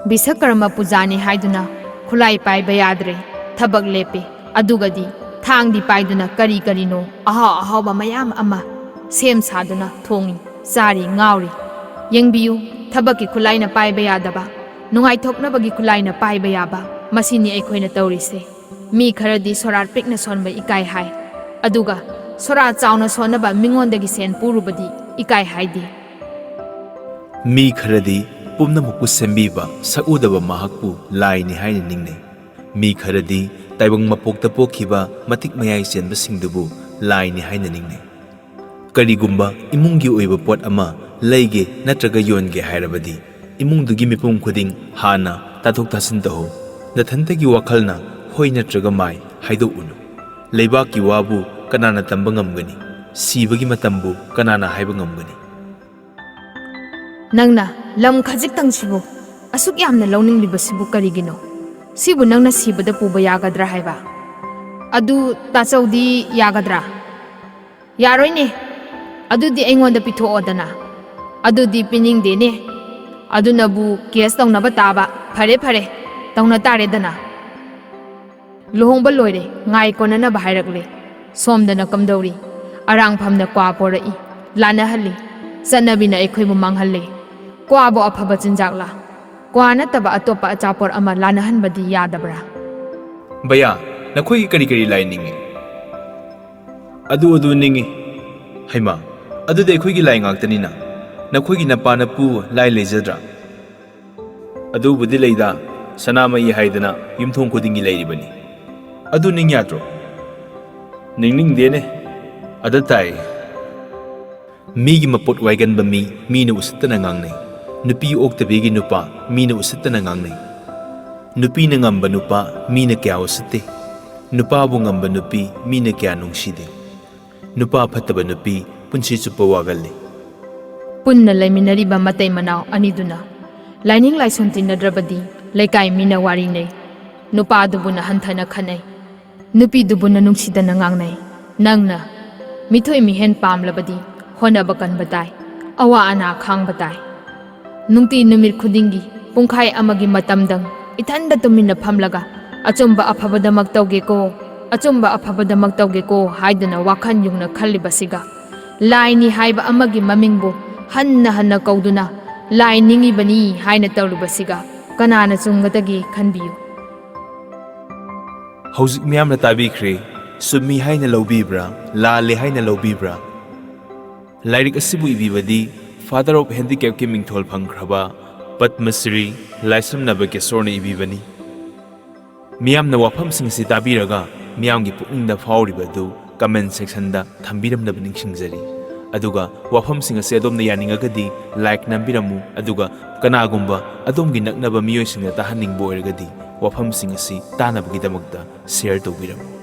ꯕꯤꯁꯀꯔꯃ ꯄꯨꯖꯥꯅꯤ ꯍꯥꯏꯗꯨꯅ ꯈꯨꯠꯂꯥꯏ ꯄꯥꯏꯕ ꯌꯥꯗ꯭ꯔꯦ, ꯊꯕꯛ ꯂꯦꯞꯄꯦ꯫ ꯑꯗꯨꯒꯗꯤ ꯊꯥꯡꯗꯤ ꯄꯥꯏꯗꯨꯅ ꯀꯔꯤ ꯀꯔꯤꯅꯣ ꯑꯍꯥꯎ ꯑꯍꯥꯎꯕ ꯃꯌꯥꯝ ꯑꯃ ꯁꯦꯝ ꯁꯥꯗꯨꯅ ꯊꯣꯡꯉꯤ, ꯆꯥꯔꯤ, ꯉꯥꯎꯔꯤ꯫ ꯌꯦꯡꯕꯤꯌꯨ, ꯊꯕꯛꯀꯤ ꯈꯨꯠꯂꯥꯏꯅ ꯄꯥꯏꯕ ꯌꯥꯗꯕ, ꯅꯨꯡꯉꯥꯏꯊꯣꯛꯅꯕꯒꯤ ꯈꯨꯠꯂꯥꯏꯅ ꯄꯥꯏꯕ ꯌꯥꯕ, ꯃꯁꯤꯅꯤ ꯑꯩꯈꯣꯏꯅ ꯇꯧꯔꯤꯁꯦ꯫ ꯃꯤ ꯈꯔꯗꯤ ꯁꯣꯔꯥꯠ ꯄꯤꯛꯅ ꯁꯣꯟꯕ ꯏꯀꯥꯏ ꯍꯥꯏ, ꯑꯗꯨꯒ ꯁꯣꯔꯥꯠ ꯆꯥꯎꯅ ꯁꯣꯟꯅꯕ ꯃꯤꯉꯣꯟꯗꯒꯤ ꯁꯦꯟ ꯄꯨꯔꯨꯕꯗꯤ ꯏꯀꯥꯏ ꯍꯥꯏꯗꯦ꯫ ꯃꯤ ꯈꯔꯗꯤ ꯄꯨꯝꯅꯃꯛꯄꯨ ꯁꯦꯝꯕꯤꯕ ꯁꯛꯎꯗꯕ ꯃꯍꯥꯛꯄꯨ ꯂꯥꯏꯅꯤ ꯍꯥꯏꯅ ꯅꯤꯡꯅꯩ꯫ ꯃꯤ ꯈꯔꯗꯤ ꯇꯥꯏꯕꯪ ꯃꯄꯣꯛꯇ ꯄꯣꯛꯈꯤꯕ ꯃꯇꯤꯛ ꯃꯌꯥꯏ ꯆꯦꯟꯕꯁꯤꯡꯗꯨꯕꯨ ꯂꯥꯏꯅꯤ ꯍꯥꯏꯅ ꯅꯤꯡꯅꯩ꯫ ꯀꯔꯤꯒꯨꯝꯕ ꯏꯃꯨꯡꯒꯤ ꯑꯣꯏꯕ ꯄꯣꯠ ꯑꯃ ꯂꯩꯒꯦ ꯅꯠꯇ꯭ꯔꯒ ꯌꯣꯟꯒꯦ ꯍꯥꯏꯔꯕꯗꯤ ꯏꯃꯨꯡꯗꯨꯒꯤ ꯃꯤꯄꯨꯝ ꯈꯨꯗꯤꯡ ꯍꯥꯟꯅ ꯇꯥꯊꯣꯛ ꯇꯥꯁꯤꯟ ꯇꯧꯍꯧ꯫ ꯅꯊꯟꯇꯒꯤ ꯋꯥꯈꯜꯅ ꯍꯣꯏ ꯅꯠꯇ꯭ꯔꯒ ꯃꯥꯏ ꯍꯥꯏꯗꯣꯛꯎꯅꯨ꯫ ꯂꯩꯕꯥꯛꯀꯤ ꯋꯥꯕꯨ ꯀꯅꯥꯅ ꯇꯝꯕ ꯉꯝꯒꯅꯤ? ꯁꯤꯕꯒꯤ ꯃꯇꯝꯕꯨ ꯀꯅꯥꯅ ꯍꯥꯏꯕ ꯉꯝꯒꯅꯤ? ꯅꯪꯅ ꯂꯝ ꯈꯖꯤꯛꯇꯪꯁꯤꯕꯨ ꯑꯁꯨꯛ ꯌꯥꯝꯅ ꯂꯧꯅꯤꯡꯂꯤꯕꯁꯤꯕꯨ ꯀꯔꯤꯒꯤꯅꯣ? ꯁꯤꯕꯨ ꯅꯪꯅ ꯁꯤꯕꯗ ꯄꯨꯕ ꯌꯥꯒꯗ꯭ꯔꯥ ꯍꯥꯏꯕ? ꯑꯗꯨ ꯇꯥꯆꯧꯗꯤ ꯌꯥꯒꯗ꯭ꯔꯥ? ꯌꯥꯔꯣꯏꯅꯦ꯫ ꯑꯗꯨꯗꯤ ꯑꯩꯉꯣꯟꯗ ꯄꯤꯊꯣꯛꯑꯣꯗꯅ꯫ ꯑꯗꯨꯗꯤ ꯄꯤꯅꯤꯡꯗꯦꯅꯦ꯫ ꯑꯗꯨꯅꯕꯨ ꯀꯦꯁ ꯇꯧꯅꯕ ꯇꯥꯕ꯫ ꯐꯔꯦ, ꯐꯔꯦ, ꯇꯧꯅ ꯇꯥꯔꯦꯗꯅ꯫ ꯂꯨꯍꯣꯡꯕ ꯂꯣꯏꯔꯦ, ꯉꯥꯏ ꯀꯣꯟꯅꯅꯕ ꯍꯥꯏꯔꯛꯂꯦ꯫ ꯁꯣꯝꯗꯅ ꯀꯝꯗꯧꯔꯤ? ꯑꯔꯥꯡꯐꯝꯅ ꯀ꯭ꯋꯥ ꯄꯣꯔꯛꯏ, ꯂꯥꯟꯅꯍꯜꯂꯤ꯫ ꯆꯠꯅꯕꯤꯅ ꯑꯩꯈꯣꯏꯕꯨ ꯃꯥꯡꯍꯜꯂꯦ꯫ ꯀ꯭ꯋꯥꯕꯨ ꯑꯐꯕ ꯆꯤꯟꯖꯥꯛꯂꯥ? ꯀ꯭ꯋꯥ ꯅꯠꯇꯕ ꯑꯇꯣꯞꯄ ꯑꯆꯥꯄꯣꯠ ꯑꯃ ꯂꯥꯟꯅꯍꯟꯕꯗꯤ ꯌꯥꯗꯕ꯭ꯔꯥ? ꯚꯌꯥ, ꯅꯈꯣꯏꯒꯤ ꯀꯔꯤ ꯀꯔꯤ ꯂꯥꯏ ꯅꯤꯡꯉꯤ? ꯑꯗꯨ ꯑꯗꯨ ꯅꯤꯡꯉꯤ꯫ ꯍꯩꯃꯥ, ꯑꯗꯨꯗꯤ ꯑꯩꯈꯣꯏꯒꯤ ꯂꯥꯏ ꯉꯥꯛꯇꯅꯤꯅ꯫ ꯅꯈꯣꯏꯒꯤ ꯅꯄꯥ ꯅꯄꯨ ꯂꯥꯏ ꯂꯩꯖꯗ꯭ꯔꯥ? ꯑꯗꯨꯕꯨꯗꯤ ꯂꯩꯗ, ꯁꯅꯥꯃꯍꯤ ꯍꯥꯏꯗꯅ ꯌꯨꯝꯊꯣꯡ ꯈꯨꯗꯤꯡꯒꯤ ꯂꯩꯔꯤꯕꯅꯤ꯫ ꯑꯗꯨ ꯅꯤꯡ ꯌꯥꯗ꯭ꯔꯣ? ꯅꯤꯡꯅꯤꯡꯗꯦꯅꯦ꯫ ꯑꯗ ꯇꯥꯏ꯫ ꯃꯤꯒꯤ ꯃꯄꯣꯠ ꯋꯥꯏꯒꯟꯕ ꯃꯤ ꯃꯤꯅ ꯎꯁꯤꯠꯇꯅ ꯉꯥꯡꯅꯩ꯫ ꯅꯨꯄꯤ ꯑꯣꯛꯇꯕꯤꯒꯤ ꯅꯨꯄꯥ ꯃꯤꯅ ꯎꯁꯤꯠꯇꯅ ꯉꯥꯡꯅꯩ꯫ ꯅꯨꯄꯤꯅ ꯉꯝꯕ ꯅꯨꯄꯥ ꯃꯤꯅ ꯀꯌꯥ ꯎꯁꯤꯠꯇꯦ꯫ ꯅꯨꯄꯥꯕꯨ ꯉꯝꯕ ꯅꯨꯄꯤ ꯃꯤꯅ ꯀꯌꯥ ꯅꯨꯡꯁꯤꯗꯦ꯫ ꯅꯨꯄꯥ ꯐꯠꯇꯕ ꯅꯨꯄꯤ ꯄꯨꯟꯁꯤ ꯆꯨꯞꯄ ꯋꯥꯒꯜꯂꯤ꯫ ꯄꯨꯟꯅ ꯂꯩꯃꯤꯟꯅꯔꯤꯕ ꯃꯇꯩ ꯃꯅꯥꯎ ꯑꯅꯤꯗꯨꯅ ꯂꯥꯏꯅꯤꯡ ꯂꯥꯏꯁꯣꯟ ꯇꯤꯟꯅꯗ꯭ꯔꯕꯗꯤ ꯂꯩꯀꯥꯏ ꯃꯤꯅ ꯋꯥꯔꯤꯅꯩ꯫ ꯅꯨꯄꯥꯗꯨꯕꯨꯅ ꯍꯟꯊꯅ ꯈꯟꯅꯩ꯫ ꯅꯨꯄꯤꯗꯨꯕꯨꯅ ꯅꯨꯡꯁꯤꯗꯅ ꯉꯥꯡꯅꯩ꯫ ꯅꯪꯅ ꯃꯤꯊꯣꯏ ꯃꯤꯍꯦꯟ ꯄꯥꯝꯂꯕꯗꯤ ꯍꯣꯠꯅꯕ ꯀꯟꯕ ꯇꯥꯏ꯫ ꯑꯋꯥ ꯑꯅꯥ ꯈꯥꯡꯕ ꯇꯥꯏ꯫ ꯅꯨꯡꯇꯤ ꯅꯨꯃꯤꯠ ꯈꯨꯗꯤꯡꯒꯤ ꯄꯨꯡꯈꯥꯏ ꯑꯃꯒꯤ ꯃꯇꯝꯗꯪ ꯏꯊꯟꯗ ꯇꯨꯃꯤꯟꯅ ꯐꯝꯂꯒ ꯑꯆꯨꯝꯕ ꯑꯐꯕꯗꯃꯛ ꯇꯧꯒꯦꯀꯣ, ꯑꯆꯨꯝꯕ ꯑꯐꯕꯗꯃꯛ ꯇꯧꯒꯦꯀꯣ ꯍꯥꯏꯗꯨꯅ ꯋꯥꯈꯜ ꯌꯨꯡꯅ ꯈꯜꯂꯤꯕꯁꯤꯒ, ꯂꯥꯏꯅꯤ ꯍꯥꯏꯕ ꯑꯃꯒꯤ ꯃꯃꯤꯡꯕꯨ ꯍꯟꯅ ꯍꯟꯅ ꯀꯧꯗꯨꯅ ꯂꯥꯏ ꯅꯤꯡꯉꯤꯕꯅꯤ ꯍꯥꯏꯅ ꯇꯧꯔꯤꯕꯁꯤꯒ ꯀꯅꯥꯅ ꯆꯨꯝꯒꯗꯒꯦ ꯈꯟꯕꯤꯌꯨ꯫ ꯍꯧꯖꯤꯛ ꯃꯤꯌꯥꯝꯅ ꯇꯥꯕꯤꯈ꯭ꯔꯦ꯫ ꯆꯨꯝꯃꯤ ꯍꯥꯏꯅ ꯂꯧꯕꯤꯕ꯭ꯔꯥ, ꯂꯥꯜꯂꯦ ꯍꯥꯏꯅ ꯂꯧꯕꯤꯕ꯭ꯔꯥ? ꯂꯥꯏꯔꯤꯛ ꯑꯁꯤꯕꯨ ꯏꯕꯤꯕꯗꯤ Father of Handicapꯀꯤ ꯃꯤꯡꯊꯣꯜ ꯐꯪꯈ꯭ꯔꯕ ꯄꯗꯃ ꯁ꯭ꯔꯤ ꯂꯥꯏꯁ꯭ꯔꯝꯅꯥꯕ ꯀꯦꯁꯣꯔꯅ ꯏꯕꯤꯕꯅꯤ꯫ ꯃꯤꯌꯥꯝꯅ ꯋꯥꯐꯝꯁꯤꯡ ꯑꯁꯤ ꯇꯥꯕꯤꯔꯒ ꯃꯤꯌꯥꯝꯒꯤ ꯄꯨꯛꯅꯤꯡꯗ ꯐꯥꯎꯔꯤꯕ ꯑꯗꯨ comment sectionꯗ ꯊꯝꯕꯤꯔꯝꯅꯕ ꯅꯤꯡꯁꯤꯡꯖꯔꯤ꯫ ꯑꯗꯨꯒ ꯋꯥꯐꯝꯁꯤꯡ ꯑꯁꯤ ꯑꯗꯣꯝꯅ ꯌꯥꯅꯤꯡꯉꯒꯗꯤ like ꯅꯝꯕꯤꯔꯝꯃꯨ, ꯑꯗꯨꯒ ꯀꯅꯥꯒꯨꯝꯕ ꯑꯗꯣꯝꯒꯤ ꯅꯛꯅꯕ ꯃꯤꯑꯣꯏꯁꯤꯡꯅ ꯇꯥꯍꯟꯅꯤꯡꯕ ꯑꯣꯏꯔꯒꯗꯤ ꯋꯥꯐꯝꯁꯤꯡ ꯑꯁꯤ ꯇꯥꯅꯕꯒꯤꯗꯃꯛꯇ share ꯇꯧꯕꯤꯔꯝꯃꯨ꯫